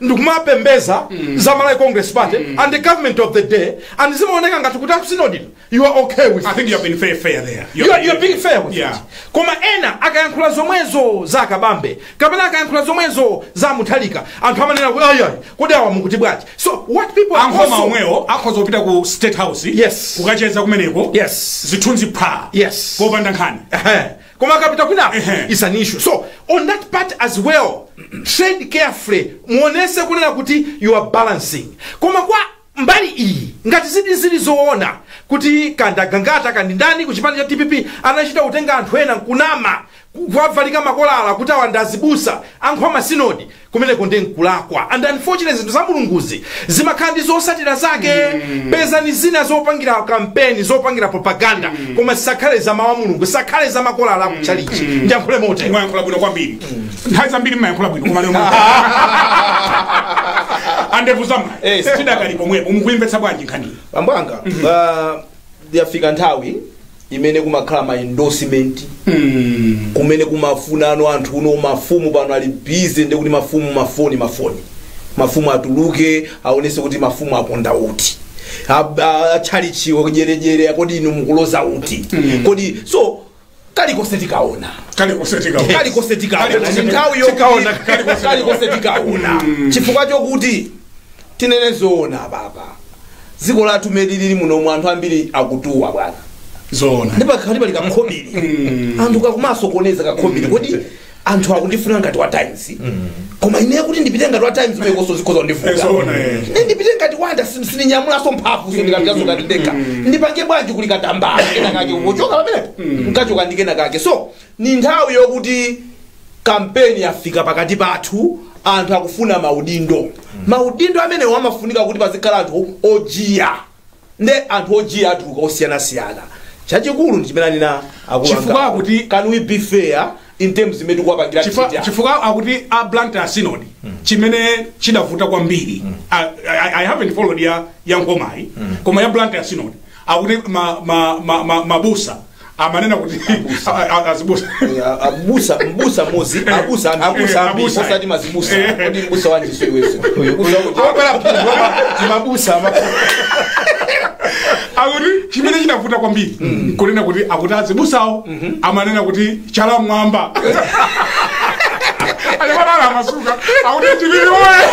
ndikumapembeza za Malawi Congress Party and the government of the day, and zimaoneka ngati kuti akusinodi you are okay with I think you have been fair there. You are being fair with it. Koma ena akayankhula zomwezo za Akabambe kapena akayankhula zomwezo za Muthalika, anthu amanena kuti ayi, kodi awa mukuti bwanji? So what people are Ankhoma also omwewo akhoza kupita ku State House kukacheza kumeneko, zithunzi pha, popanda nkhani. Ehe. Koma akapita kwinapo is an issue. So on that part as well, tread carefully, muonese kunena kuti you are balancing. Koma kwa mbali iyi, ngati zidi zili zoona kuti kandagangata kandi ndani ku chipani cha DPP anachita kutenga anthu ena nkunama, kuwavalika makolala kuti awa ndazibusa ankhoma sinodi, kumeneko ndi nkulakwa. And unfortunately zinthu za Mulunguzi zimakhala ndi zosatira zake. Pezani zina zopangira kampeni, zopangira propaganda, koma zisakhale za mawu a Mulungu, zisakhale za makolala akutchalichi. Ndiyankhule motero. Mwayankhula bwino kwambiri. Nthawi zambiri mmayankhula bwino, koma lero andevu zamwe tidakali pomwepo. Mukuyimvetsa bwanji nkhaniyi? Bambo anga, yafika nthawi imene kumakhala ma endorsement, kumene kumafunano anthu uno. Mafumu pano ali busy, ndi kuti mafumu mafoni mafoni, mafumu atuluke aonese kuti mafumu aponda uti, atchalichiwo jerejere, kodi inu mukuloza uti kodi? So kalikonse tikaona. Kalikonse tikaona. Kalikonse tikaona. Kalikonse Ndi nthawi tikaona. yokuti kalikonse tikaona, chifukwa chokuti tinene zoona papa, dziko lathu mene lili munomwe, anthu ambiri akutuwa bwana. Zoona. Ndi pakhali pali kakhobiri, anthu kakumasokoneza kakhobiri. Kodi Anthu akundifuna ngati wa Times, koma ine kuti ndipite ngati wa Times mekoso zikhoza kundivuta. Ezona, eh. Ine ndipite ngati wanda, sininyamulaso mphamvu, so ndikapitaso ngati ndekha ndipange bwanji? Kuli katambala kena kake, uchoka pamenepo nkachoka ndi kena kake. So ni nthawi yokuti kampeni yafika pakati pathu, anthu akufuna maudindo. Maudindo amenewo amafunika kuti pazikhala anthu ojiya, nde anthu ojiya atuluka osiyanasiyana. Chachikulu ndi chimene anena akulu Chifukwa anga. Can we be fair in terms imene tikuwapangira Chifukwa chifukwa akuti a Blantyre Synod, chimene chidavuta kwambiri, I haven't followed ya Nkhomayi, koma ya Blantyre Synod akuti mabusa amanena kuti azibusa. Abusa, mbusa mozi, abusa ambiri. Abusa ambiri. Osati mazibusa. Kodi mbusa wanji? So iweso Timabusa. Akuti chimene chinavuta kwambiri nkunena kuti akuti azibusawo amanena kuti chala mwamba anyamata amasuka, akuti chilili oye.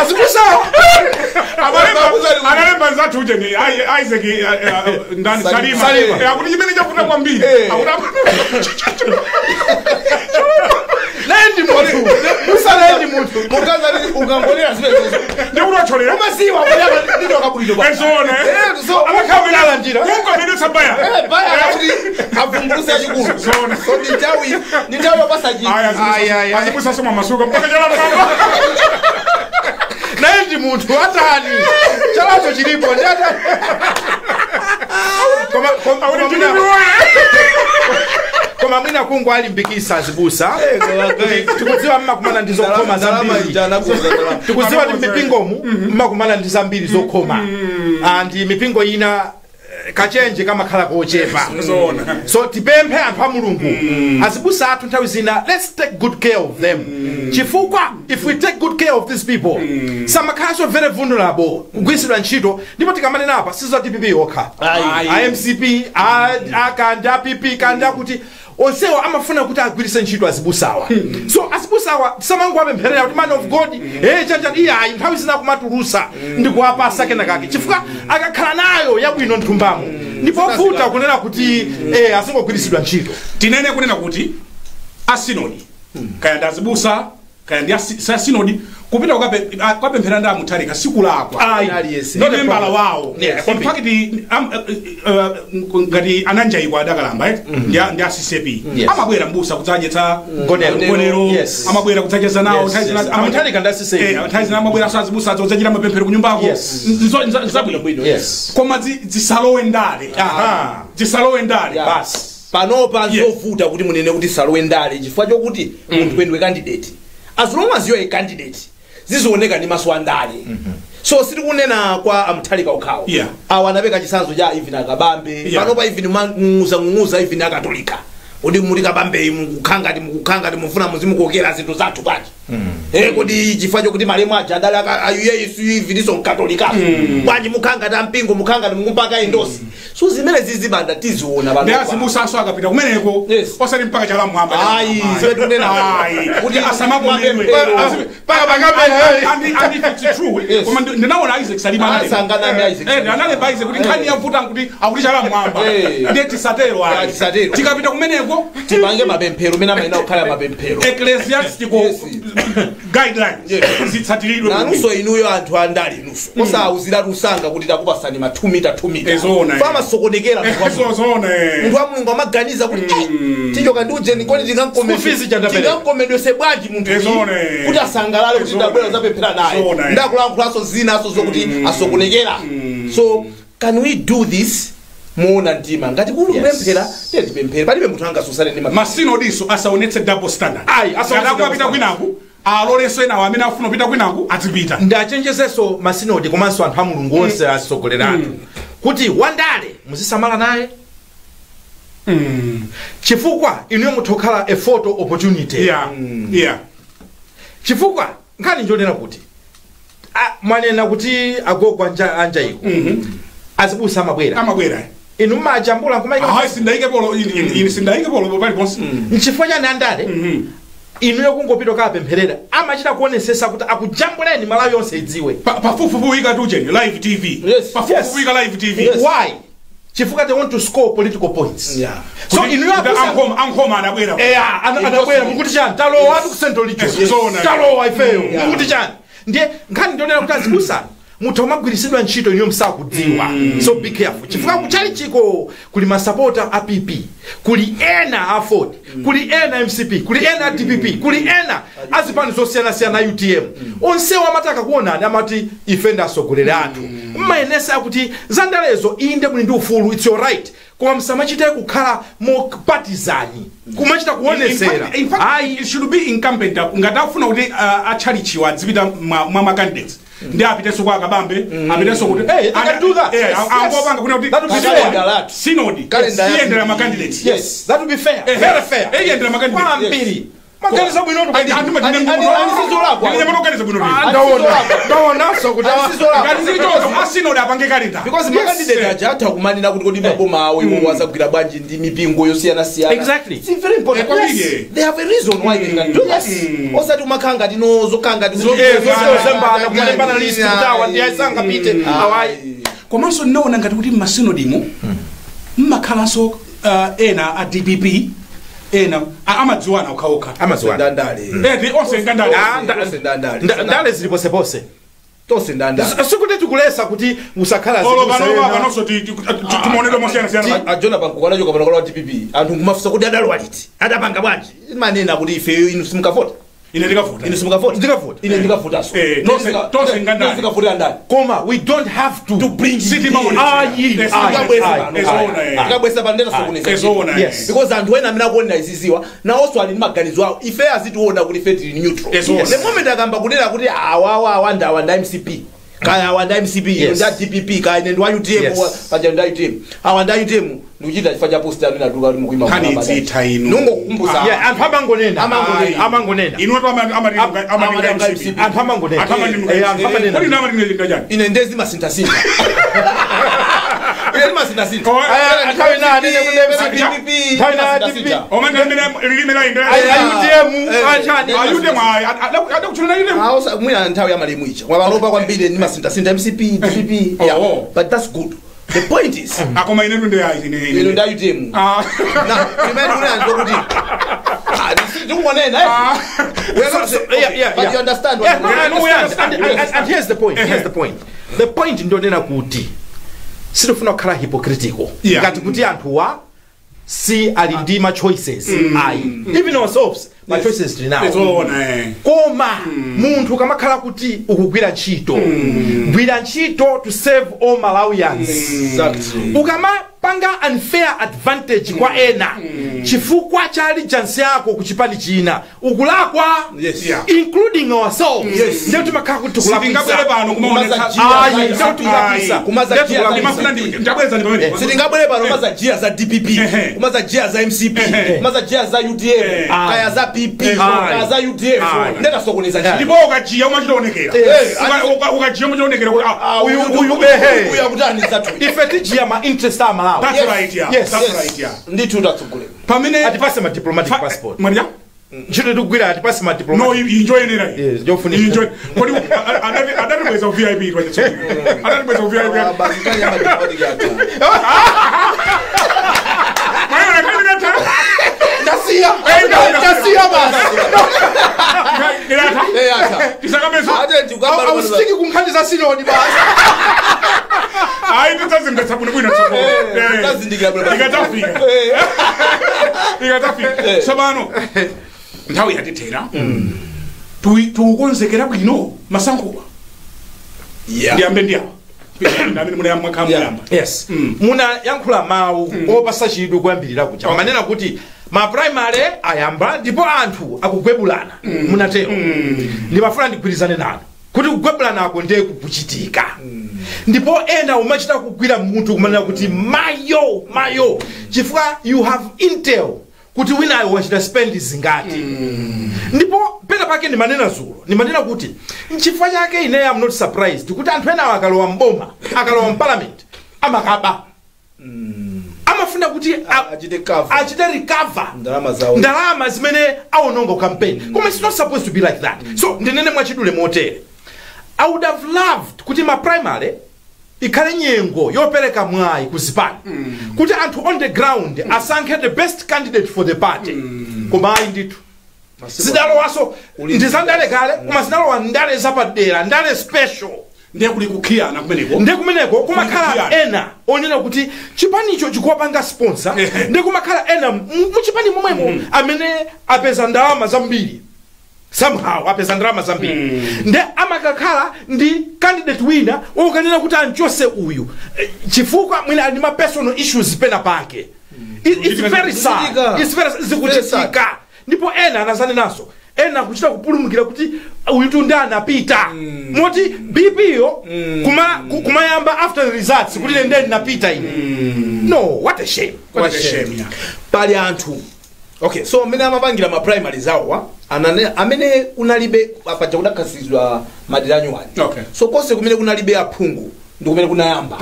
Azibusawo. Analemba nzathu uje ni Isaac ndani? Salima. Salima. Salima. Akuti chimene chavuta kwambiri akuti Naye ndi munthu, busa naye ndi munthu. Mukazati ukangonera zimenezo, ndikuti watcholera. Umasiwa nditoka bwino pa. Ezone. So Amakhala njira. Kungomenetsa baya. Baya kuti avumbuluse achikulu. Zona. So ndi nthawi yopasa chi. Aya. Ai, ai, ai. Azibusa soma masuka mpaka chala mwamba. Naye ndi munthu, atani? Chalacho chilipo, ndi atani? Akuti Koma chilili mwina- oye. Koma mwina kungu alimbikisa azibusa kuti tikudziwa mmakumana ndi zokhoma zambiri, tikudziwa kuti mipingomu mmakumana ndi zambiri zokhoma. Ndi mipingo ina kachenje kamakhala kochepa. Zona. So tipemphe anthu a Mulungu, azibusa athu, nthawi zina let's take good care of them, chifukwa if we take good care of these people, samakhalanso very vulnerable kugwiritsidwa ntchito. Ndipo tikamanena apa, siza DPP yokha, Ayi. a MCP, kandi a PP, kandi akuti onsewo amafuna kuti agwiritse ntchito azibusawa. So azibusawa tisamangowapempherera kuti man of God, hey, chanjani, iyayi. Nthawi zina kumatulusa ndi kuwapasa kenakake, chifukwa akakhala nayo yabwino nthumbamo, ndipovuta kunena kuti azingogwiritsidwa ntchito. Tinene kunena kuti asinodi, kaya ndi azibusa, kaya ndi asinodi, kupita kukapemphera ndi amutharika sikulakwa. Ayi. Aliyense. Ndi membala wawo. Yes. In fact, ngati ananjayikwa adakalamba, eh? Ndi a CCAP. Yes. Amabwera mbusa kudzadyetsa Gonero. gonero. Yes. Amabwera kudzacheza nawo. Yes, yes. Amutharika ndi a CCAP. Nthawi zina amabwera so azibusa adzodzachita mapemphero kunyumbako. Nzabwino. Koma zisalowe ndale. Zisalowe ndale. Basi. Panopa Yes. nzovuta kuti munene kuti salowe ndale, chifukwa chokuti munthu wendwe candidate, as long as you're a candidate, zizioneka ndi maso a ndale. So sitikunena kwa amutharika okhawo. Awa anapeka chitsanzo cha even akabambe. Panopa even mung'ung'uza even akatolika kuti muli kabambeyi, mukukhangati mukukhangati mufuna muzimukokera zinthu zathu bwanji? Kodi chifukwa chokuti malemu aja adali ayuyeyisu iviniso mkatolikaso bwanji? Mukhangati ampingo mukhangati mukumpaka endorse. So zimene zizibanda tiziona Ndi panopa. azibusaso akapita kumeneko, Yes. osati mpaka chala mwamba. Ayi, zimene tikunena. Ayi. Kuti asamakomedwe. mapemphero. And if it's true, Yes. koma ndinaona Isaac Salima analemba. Asanganame Isaac. Analemba Isaac kuti nkhani yavuta nkuti akuti chala mwamba. Ndiye tisatero, ayi. Yeah, tisatero. Tikapita kumeneko, Tipange mapemphero mene amayenera kukhala mapemphero. Ecclesiastical Yes. guidelines Yes. zitsatiridwe. Nanunso inuyo anthu andali, inunso osawuziratu usanga kuti takupasani ma 2 mita 2 mita. Ezona, eh. Famasokonekera munthu wa Mulungu. Zona. Munthu wa Mulungu amaganiza kuti, "Ai, tichoka ndi ujeni, kodi School fees chandapereka." tingamkomedwese bwanji munthu uyu Ezona. kuti asangalale kuti Ezona. ndabwera zapemphera naye?" Ezona. Ndakulankhulaso zinaso zokuti asokonekera. So can we do this moona mtima? Ngati kuli kupemphera, tiye tipemphere. Palibe munthu angasusane ndi Masinodiso asaonetse double standard. Ayi, asaonetse Ngati double akupita kwinaku, alolenso enawo amene afuna kupita kwinaku azipita. Ndachenjezenso masinodi komanso anthu a Mulungu onse, atsogoleri athu, kuti wandale muzisamala naye, chifukwa inuyo mutha kukhala a photo opportunity. Chifukwa nkhani njonena kuti mwanena kuti agogo anjayiko, azibusa amabwera. Amabwera. Inu mmajambula nkumayika. Hayi, sindaike polo ine, sindaike polo paliponse. Nchifukwa chani andale inuyo kungopita kapempherera amachita kuonesesa kuti akujambuleni, Malawi yonse idziwe? Pafupifupi wika tujeni live TV. Yes. Pafupifupi wika live TV. Yes. Why? Chifukwa they want to score political points. So inuyo ankhoma anabwera. Eya, anabwera, mukuti chani? Talowa atu ku Central Region. Yes. Zona. Talowa ifeyo, mukuti chani? Ndiye nkhani ndionera kuti azibusa mutha umagwiritsidwa ntchito inuyo msakudziwa, so be careful, chifukwa kuchali chiko kuli masapota a PP, kuli ena a Ford, kuli ena MCP, kuli ena a DPP, kuli ena azipani zosiyanasiyana, UTM. Onsewo amataka kuonani, amati ife ndi atsogoleri athu. Mmayenesa akuti zandalezo, inde, muli ndi ufulu, it's your right, koma msamachite kukhala mopatizani, kumachita kuonesera. In fact, Ayi. it should be incumbent ngati afuna kuti atchalichiwa adzipita mwa candidates, ndi apitenso kwa Akabambe, apitenso kuti Hey, they can do that. Eh, angopanga kuna kuti That would be fair. Calendar. Synod Calendar. iyendera ma candidates. Yes, that would be fair, very fair. Iyendera ma candidates. Kwambiri, maganizo bwino. Andisizolakwa. Ndinyamutoganiza bwino. Ndaonanso kuti Ngati zili choncho, a synod apange calendar. Because ma candidate aja atha kumanena kuti kodi maboma awo iwo wazagwira bwanji ndi mipingo yosiyanasiyana. Exactly. It's very important. Eh, kwambiri. Yes. They have a reason why they can do this. Osati umakhala ngati no zokhala ngati Zozembana, kumalembana list kuti awa ndi ayisangapite awayi. Komanso ndinaona ngati kuti mmasinodimo mmakhalanso ena a DPP, ena amadziwana okhaokha. Amadziwana. Ndandale. Eh, ndi onse ngandale. Ah, Tonse ndandale. Ndale zili posepose. Tonse ndandale. Sikuti tikulesa kuti musakhala. Olo panopa panonso timaonedwa mosiyanasiyana. Ajona pankukanacho kapano wa DPP, anthu nkumafunsa kuti adalowa liti, adapanga bwanji. Manena kuti ife, inu simukavota. Ine ndikavota. Inu simukavota. Ndikavota. Ine ndikavotaso. Eh, tonse ngandale. Ndikavotera ndani? Koma we don't have to bring Sitimaonetsera. Ayi, Eh, ayi, ayi. Ezoona, eh. Tikabwesa pano ndeta sokuneza. Ezoona, eh. Yes. Because anthu ena amene akuonera iziziwa nawonso ali ndi maganizo awo. Ife azitiona kuti ife tili neutral. Ezoona. The moment akamba kunena kuti awawa awa ndi awa ndi MCP, kaya awa ndi MCP, ine Yes. ndi a DPP, kaya ine ndi wa UTM, paja ndi UTM, awa ndi UTM, ndikuchita chifukwa cha post amene atuluka kuti mukuyima. Nkhani idzitha inu. Nungokukumbusa. Yeah, anthu amangonena. Amangonena. Amangonena. Inu atu amatinga MCP. Anthu amangonena. Anthu amatinga. Eh, anthu amanena. Kodi inu amatinga chani? Ine ndezi masinthasintha, ine ndimasinthasintha. Oh, nthawi ina anene kuti MCP, nthawi ina DPP. Omwe amene lilime la inde. Ayi, UTM, achani. A UTM adakuchuna UTM. Mwina nthawi ya malemu icha mwapanopa kwambiri ndimasinthasintha MCP, DPP, yeah. Oh. But that's good. The point is Akoma ine tunde ayi ine. ino ndi UTM. Ah. Na timene kunena kuti tikungonena. We are not Yeah, but yeah. you understand what Yeah, no, I No, we understand. understand. And here's the point. Here's the point. The point ndonena kuti sitifuna kukhala hypocritical. Ngati kuti anthuwa si ali ndi ma choices. Ayi. Even ourselves, ma choices tili nawo. Ezoona, eh. Koma munthu ukamakhala kuti ukugwira ntchito, gwira ntchito to save all Malawians. Ukamapanga unfair advantage kwa ena chifukwa cha allegiance yako kuchipani china, ukulakwa. Including ourselves. Ndiye timakhala kuti Sitingabwere tikulakwisa. pano kumaonetsa. Kumaza Ayi, jia. ndiye tikulakwisa. Kumaza Ndiye jia. tikulakwisa. Ndimafuna ndabweza ndi pamene. Sitingabwere pano kumaza jia za DPP, kumaza jia za MCP, kumaza jia za UTM, kaya za PP, kaya za UTM, ndetasokoneza ntchito. Ndipo ukajiya umachitaonekera. Ukajiya umachitaonekera kuti ah, Uyu uyu ehe. Uyu akutani zathu. Ife tijiya ma interest a Malawi. That's right, yeah. Yes. That's right, yeah. Ndithu tatsogolera. Pamene Atipase ma diplomatic passport. Maria? Ntchito tikugwira, atipase ma No, diplomatic. injoyenera. Yes, njofunika. Enjoy. Kodi adatibweza ku VIP twachatsoka. Adatibweza ku VIP. Basi, kanya ma diplomatic yathu. Maana kani kata. Ndasiya. Eh, Ndasiya basi. Ndilata. Eh, atha. Tisakameso. Ate ndikukamba. Ausitiki kunkhani za sinodi basi. Ayi, tidzazimvetsa bwino bwino tsopano. Eh, tazindikira bwino. Ikatafika. Ikatafika. Tsopano nthawi yatithera. Tukonzekera bwino masankhowa. Ndiyambe ndi awa. Ndamene munayamba mwakhala muyamba. Yes, munayankhula mawu opasa chidwi kuyambirira kuja, manena kuti ma primary ayamba ndipo anthu akugwebulana. Munatero. Ndimafuna ndigwirizane nanu kuti kugwebulanako ndiye kukuchitika, ndipo ena umachita kugwira munthu kumanena kuti mayo mayo, chifukwa you have intel kuti winayo wachita spend zingati. Ndipo pena pake ndimanena zulo, ndimanena kuti nchifukwa chake ine am not surprised kuti anthu enawo akalowa mboma, akalowa mparliament, amakaba, amafuna kuti Achite cover. Achite recover ndalama zawo. Ndalama zimene awononga ku campaign. Koma it's not supposed to be like that. So ndinene mwachidule motere: I would have loved kuti ma primary Ikhale nyengo yopereka mwayi kuzipani kuti anthu on the ground asankhe the best candidate for the party. Koma ayi ndithu, zidalowaso ndizandale kale, koma zinalowa ndale zapadera, ndale special. Ndiye kuli kukhiyana kumeneko. Ndiye kumeneko kumakhala Kukhiyana. ena onena kuti chipanicho chikuwapanga sponsor. Ndiye kumakhala ena muchipani momwemo amene apeza ndalama zambiri, somehow apeza ndalama zambiri, nde amakakhala ndi candidate wina wokanena kuti anchose uyu, chifukwa mwina ali ndi ma personal issues pena pake. It's very sad. Zikuchitika. It's very zikuchitika. Ndipo ena anazanenaso, ena kuchita kupulumukira kuti uyu tu ndi anapita, moti BP yo kumayamba after the results kuti ine ndiye ndinapita ine. No, what a shame. What a shame, yeah. Pali anthu, okay, so amene amapangira ma primaries awowa amene kunalibe apaja kudakhazikitsidwa madera anyuwani. So konse kumene kunalibe aphungu ndi kumene kunayamba.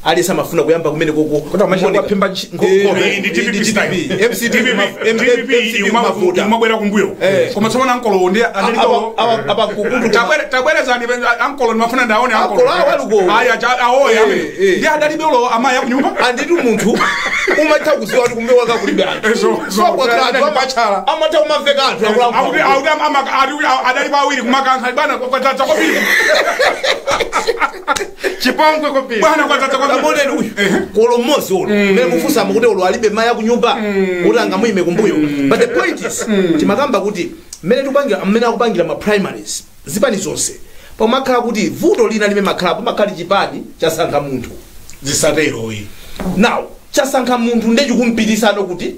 Aliyense amafuna kuyamba kumene koko. Kuti amachita kuwaphimba nkhope. Ndi DPP style. MCP. DPP kumavuta. Imabwera kumbuyo. Koma tsopano ankolo ndi analiko. Apa kukutu. Tabwerezani ankolo, ndimafuna ndaone ankolo. Ankolo awo aluko. Aya awoya amene. Ndi adalibe ulo amayi akunyumba. Anditu munthu umatha kuziwa kuti kumbuyo kwake kulibe anthu. So kwakhala anthu Pachala. amatha kumamveka anthu Akuti akulankhula. akuti adali pawiri kumakankha, bwana, kwadzadza kwambiri. Chipongwe kwambiri. Bwana, kwadzadza kwambiri. Tamoneni uyu kolo mmodzi ulo mmene mufunsamo kuti ulo alibe mayi akunyumba kuti angamuyime kumbuyo. But the point is, timakamba kuti mmene tikupangira, mmene akupangira ma primaries zipani zonse, pamakhala kuti vuto lina limene makhala pamakhala chipani chasankha munthu. Zisatero iyi. Now chasankha munthu, nde chikumpitisano kuti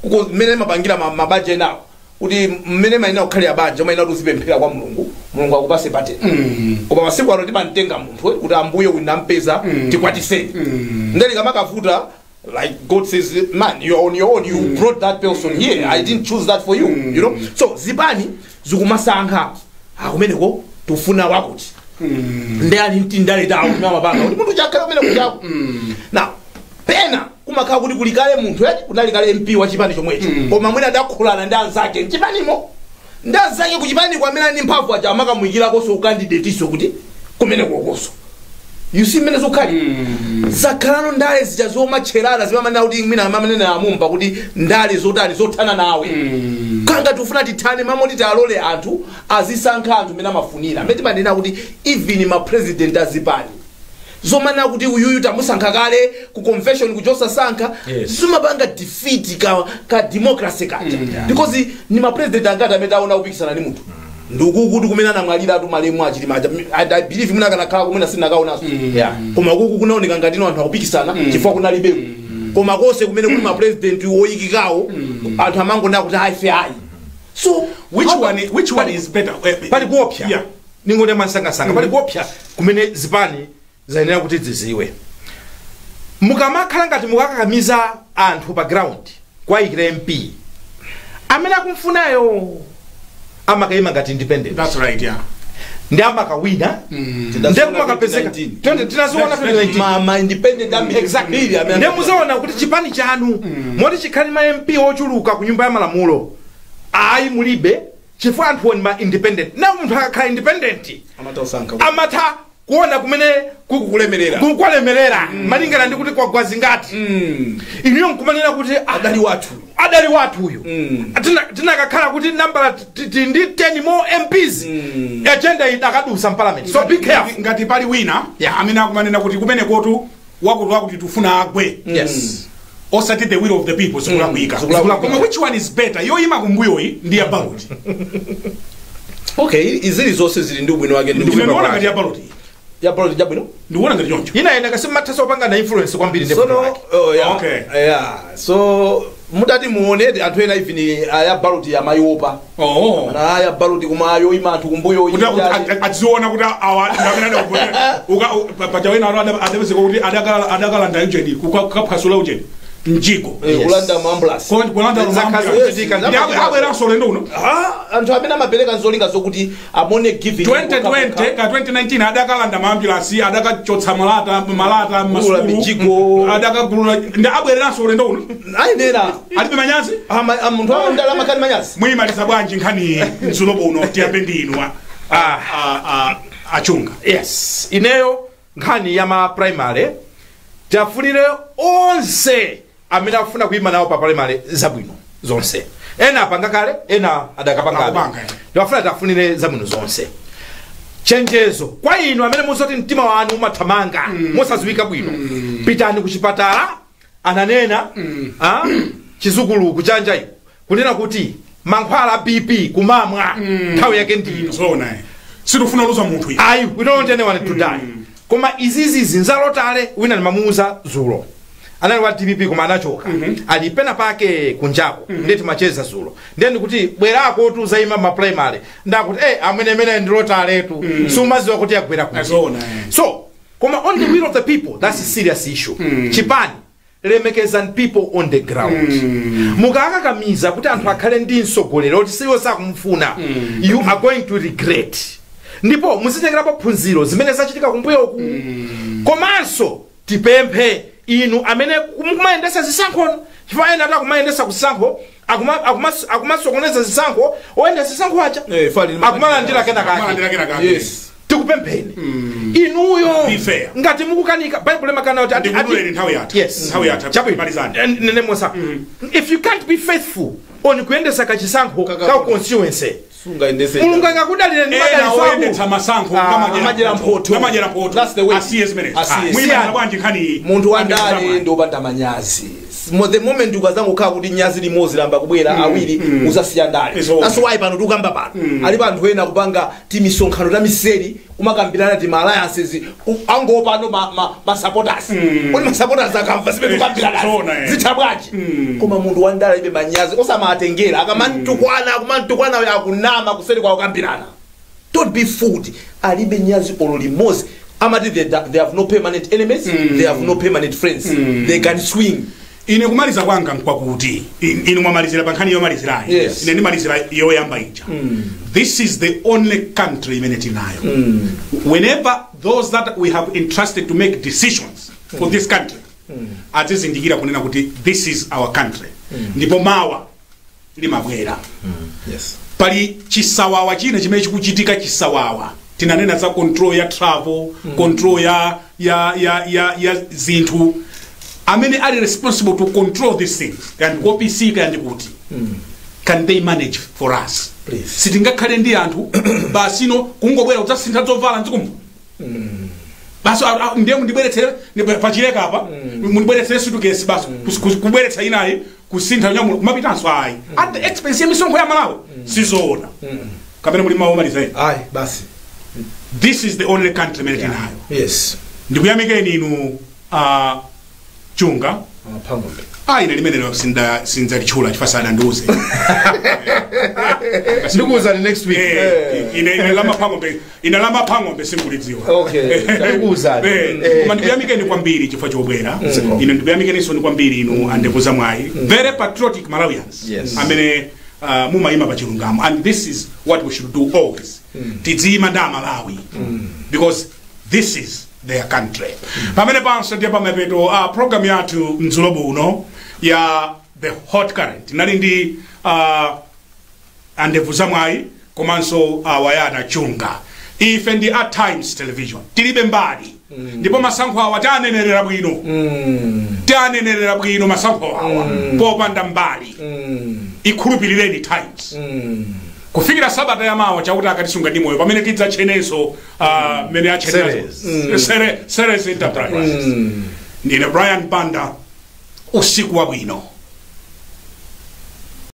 kuko mmene mapangira mabanja enawo, kuti mmene mayenera kukhalira banja, umayenera kuti uzipemphera kwa Mulungu, Mulungu akupase patena. Koma masiku ano timamtenga munthu kuti ambuye uyu nampeza, tikwatiseni. Nde likamakavuta, like God says, "Man, you're on your own. You brought that person here. I didn't choose that for you." You know, so zipani zikumasankha akumeneko tufuna wakuti, ndi ali mtindale tawo timene amapanga kuti munthu chakhala kumene kuchako. Now pena kumakhala kuti kulikale munthu eti kunali kale MP wa chipani chomwecho, koma mwina adakhulana ndi anzake mchipanimo, ndi anzake kuchipaniko amene ali ndi mphamvu aja amakamuyikirakonso ukandidateso kuti kumene kokoso. You see mmene zokhali zakhalano, ndale zija zomatcherana zimamanena kuti mwina amamanena amumba kuti ndale zotani zothana nawe, kanga tifuna tithane mamoti tialole anthu azisankha anthu amene amafunira. Amene timanena kuti even ma president azipani, zomanena kuti uyuyu tamusankha kale ku convention kuchosasankha, zimapanga defeat ka democracy kaja, because ni ma president angati amene taona kupikisana ndi munthu ndikukuti kumene anamwalira atu malemu achilima aja, and I believe mwina akanakhala kumene sinakaonanso. Koma kuku kunaoneka ngati ino anthu akupikisana chifukwa kunalibeko. Koma konse kumene kuli ma president woyikikawo, anthu amangonena kuti ayi, fe ayi. So Which one, which one is better? Pali kuopsa. Ningone mwansangasanga, pali kuopsa kumene zipani zayenera kuti ziziwe. Mukamakhala ngati mukakakamiza anthu pa ground kwayikira MP amene akumfunayo, amakayima ngati independent. That's right, yeah. Ndi amakawina, ndiye kumakapezeka tinaziona 2019. Ma independent ambiri. Exactly. Amene Ndiye muzaona kuti chipani chanu moti chikhale ma MP ochuluka ku nyumba ya malamulo, ayi, mulibe, chifukwa anthuwo ndi ma independent. Na munthu akakhala independent amatha kusankha. Amatha kuona kumene Kulemerera. Kulemerera malingana ndi kuti kwagwa zingati. Inuyo nkumanena kuti ah, adali wathu. Adali wathu uyu. Tinakakhala kuti nambala ndi 10 more MPs, agenda idakadusa mparliament. So be careful. Ngati pali wina amene akumanena kuti kumene kotu wakuti wakuti tifuna agwe, osati the will of the people, zikulakwika. Zikulakwika. Koma which one is better, yoyima kumbuyoyi ndi ya ballot? Okay, izili zonse zili ndi ubwino wake ndi Ndikuona ubwino ngati ya ballot. Ya ballot jabwino. Ndikuona ngati choncho. Ina ina kasimathaso opanga na influence kwambiri ndi sono vuto lake. Oh, yeah. Yeah, so mutati muone anthu ena, even aya ballot amaiopa. Oh. Ana aya ballot kuma ayoima anthu kumbuyo. Kuti adziona kuti awa ndamene adakuponera pachawena adapezeka kuti adakalanda ujeni, kukaphwasula ujeni, mjigo. Kulanda ma ambulance. Kulanda. Zakhazi kuchitika. Ndi abweranso ulendo uno. Ah, anthu amene amapereka zolinga zokuti amone giving. 2020 ka 2019 adakalanda maambulansi, adakachotsa malata malata Kugula mijigo. Adakagulula. Ndi abwereranso ulendo uno. Ayenera. Alibe manyazi. Munthu amandalama kali manyazi. Muyimaliza bwanji nkhani mdzulo uno? Tiyambe ndi inu achunga. Yes, ineyo Nkhani ya ma primary, tiafunire onse amene akufuna kuyima nawo pa primary zabwino zonse. Ena apanga kale, ena adakapangabe. Akupanga, eh. Tiwafuna tiafunire zabwino zonse. Chenjezo kwa inu amene muzoti mtima wanu umathamanga mosadziwika bwino, pitani ku chipatala. Ananena chizukulu kuchanja iko kunena kuti mankhwala BP kumamwa nthawi yake ndino. Zoona, eh. Sitifuna luza munthu ife. Ayi, we don't want anyone to die. Koma izizi nzalotale. Wina ndimamuuza zulo, anali wa DPP koma anachoka, ali pena pake kunjako. Ndiye timacheza zulo, ndiye ndikuti bwerako tuzayima ma primary, ndakuti amwene amene ndilotaletu, sumaziwa kuti yagwera kuti. Zoona, eh. So koma on the will of the people, that's a serious issue. Chipani, lemekezani people on the ground. Mukakakamiza kuti anthu akhale ndi mtsogoleri oti siwo sakumfuna, you are going to regret. Ndipo muzitengerapo phunziro zimene zachitika kumbuyoku. Komanso tipemphe inu amene mukumayendesa zisankhono, chifukwa ena ati akumayendesa kusankho, akumasokoneza zisankho, oyendesa zisankho aja Eh, fali akumalandira kena Akumalandira kake. kena kake. Tikupempheni inuyo, Be fair. ngati mukukanika, Baibulo limakana kuti Ndikuduleni, nthawi yatha. Yes. Nthawi yatha. Chabwino. Malizani. Nene mosa, if you can't be faithful on kuyendesa kachisankho ka constituency, Sungayendese. Mulungu angakudalire ndi Ena madalitso oyendetsa akulu. masankho Amajera mphotho. Amajera mphotho. That's the way. Asiye zimenezi. Asiye. Muyimana bwanji nkhani? Munthu wandale ndi wopanda manyazi. The moment ukazangokhala kuti nyazi limodzi lamba kubwera, awiri, uzasiya ndale. Izo. That's why pano tikukamba pano alipo anthu ena kupanga timisonkhano ta miseri, kumakambirana ti ma alliances, angopano ma supporters, kodi ma supporters akamva zimene tikukambirana Zona, eh. zitha bwanji? Koma munthu wandale alibe manyazi, osamatengera akamantukwana, akumantukwana akunama, kuseri kwa kukambirana. Don't be fooled. Alibe nyazi olo limodzi. Amati they have no permanent enemies, they have no permanent friends, they can swing. Ine kumaliza kwanga nkwakuti inu mwamalizira pa nkhani yomalizirayi. Yes. Ine ndimalizira yoyamba ija. This is the only country imene tinayo. Whenever those that we have entrusted to make decisions for this country azizindikira kunena kuti this is our country, ndipo mawa limabwera. Pali chisawawa china chimene chikuchitika. Chisawawa tinanena za control ya travel, control ya zinthu. Amene ali responsible to control these things, kandi ku OPC, kandi kuti, can they manage for us? Please. Sitingakhale ndi anthu basino kungobwera kudzasintha zovala mdzikomo basi, ndiye mundibweretsere pachileka apa, mundibweretsere sutukesi basi, kubweretsa inayi, kusintha nyamulo, kumapitanso ayi, at the expense ya misonkho ya Malawi. Sizoona. Kapena muli mawu omaliza ena? Ayi, basi. This is the only country imene tinayo. Ndikuyamikeni inu Chunga. Amapangombe. Ine limenelo sindzalitchula chifukwa sadandiuze. Ndikuwuzani next week. Ine lamapangombe sinkulidziwa. Ndikuwuzani. Koma ndikuyamikeni kwambiri chifukwa chobwera. Ine ndikuyamikeninso kwambiri inu andevu mwayi, very patriotic Malawians amene mumayima pa chilungamo, and this is what we should do always. Tidziyima ndi Amalawi because this is their country. Pamene panso ndiye pamapeto program yathu mdzulo buno ya The Hot Current. Nali ndi andevu zamwayi komanso Wayana Chunga. Ife ndi a Times Television, tilibe mbali. Ndipo masankho awa tianenerera bwino, tianenerera bwino masankho awa popanda mbali. Ikhulupirireni Times. Kufikira sabata yamawa, chakuti akatisunga ndi moyo, pamene tidzatchenenso mene Series. atchenazo Series Enterprises. Ndine Brian Banda, usiku wabwino.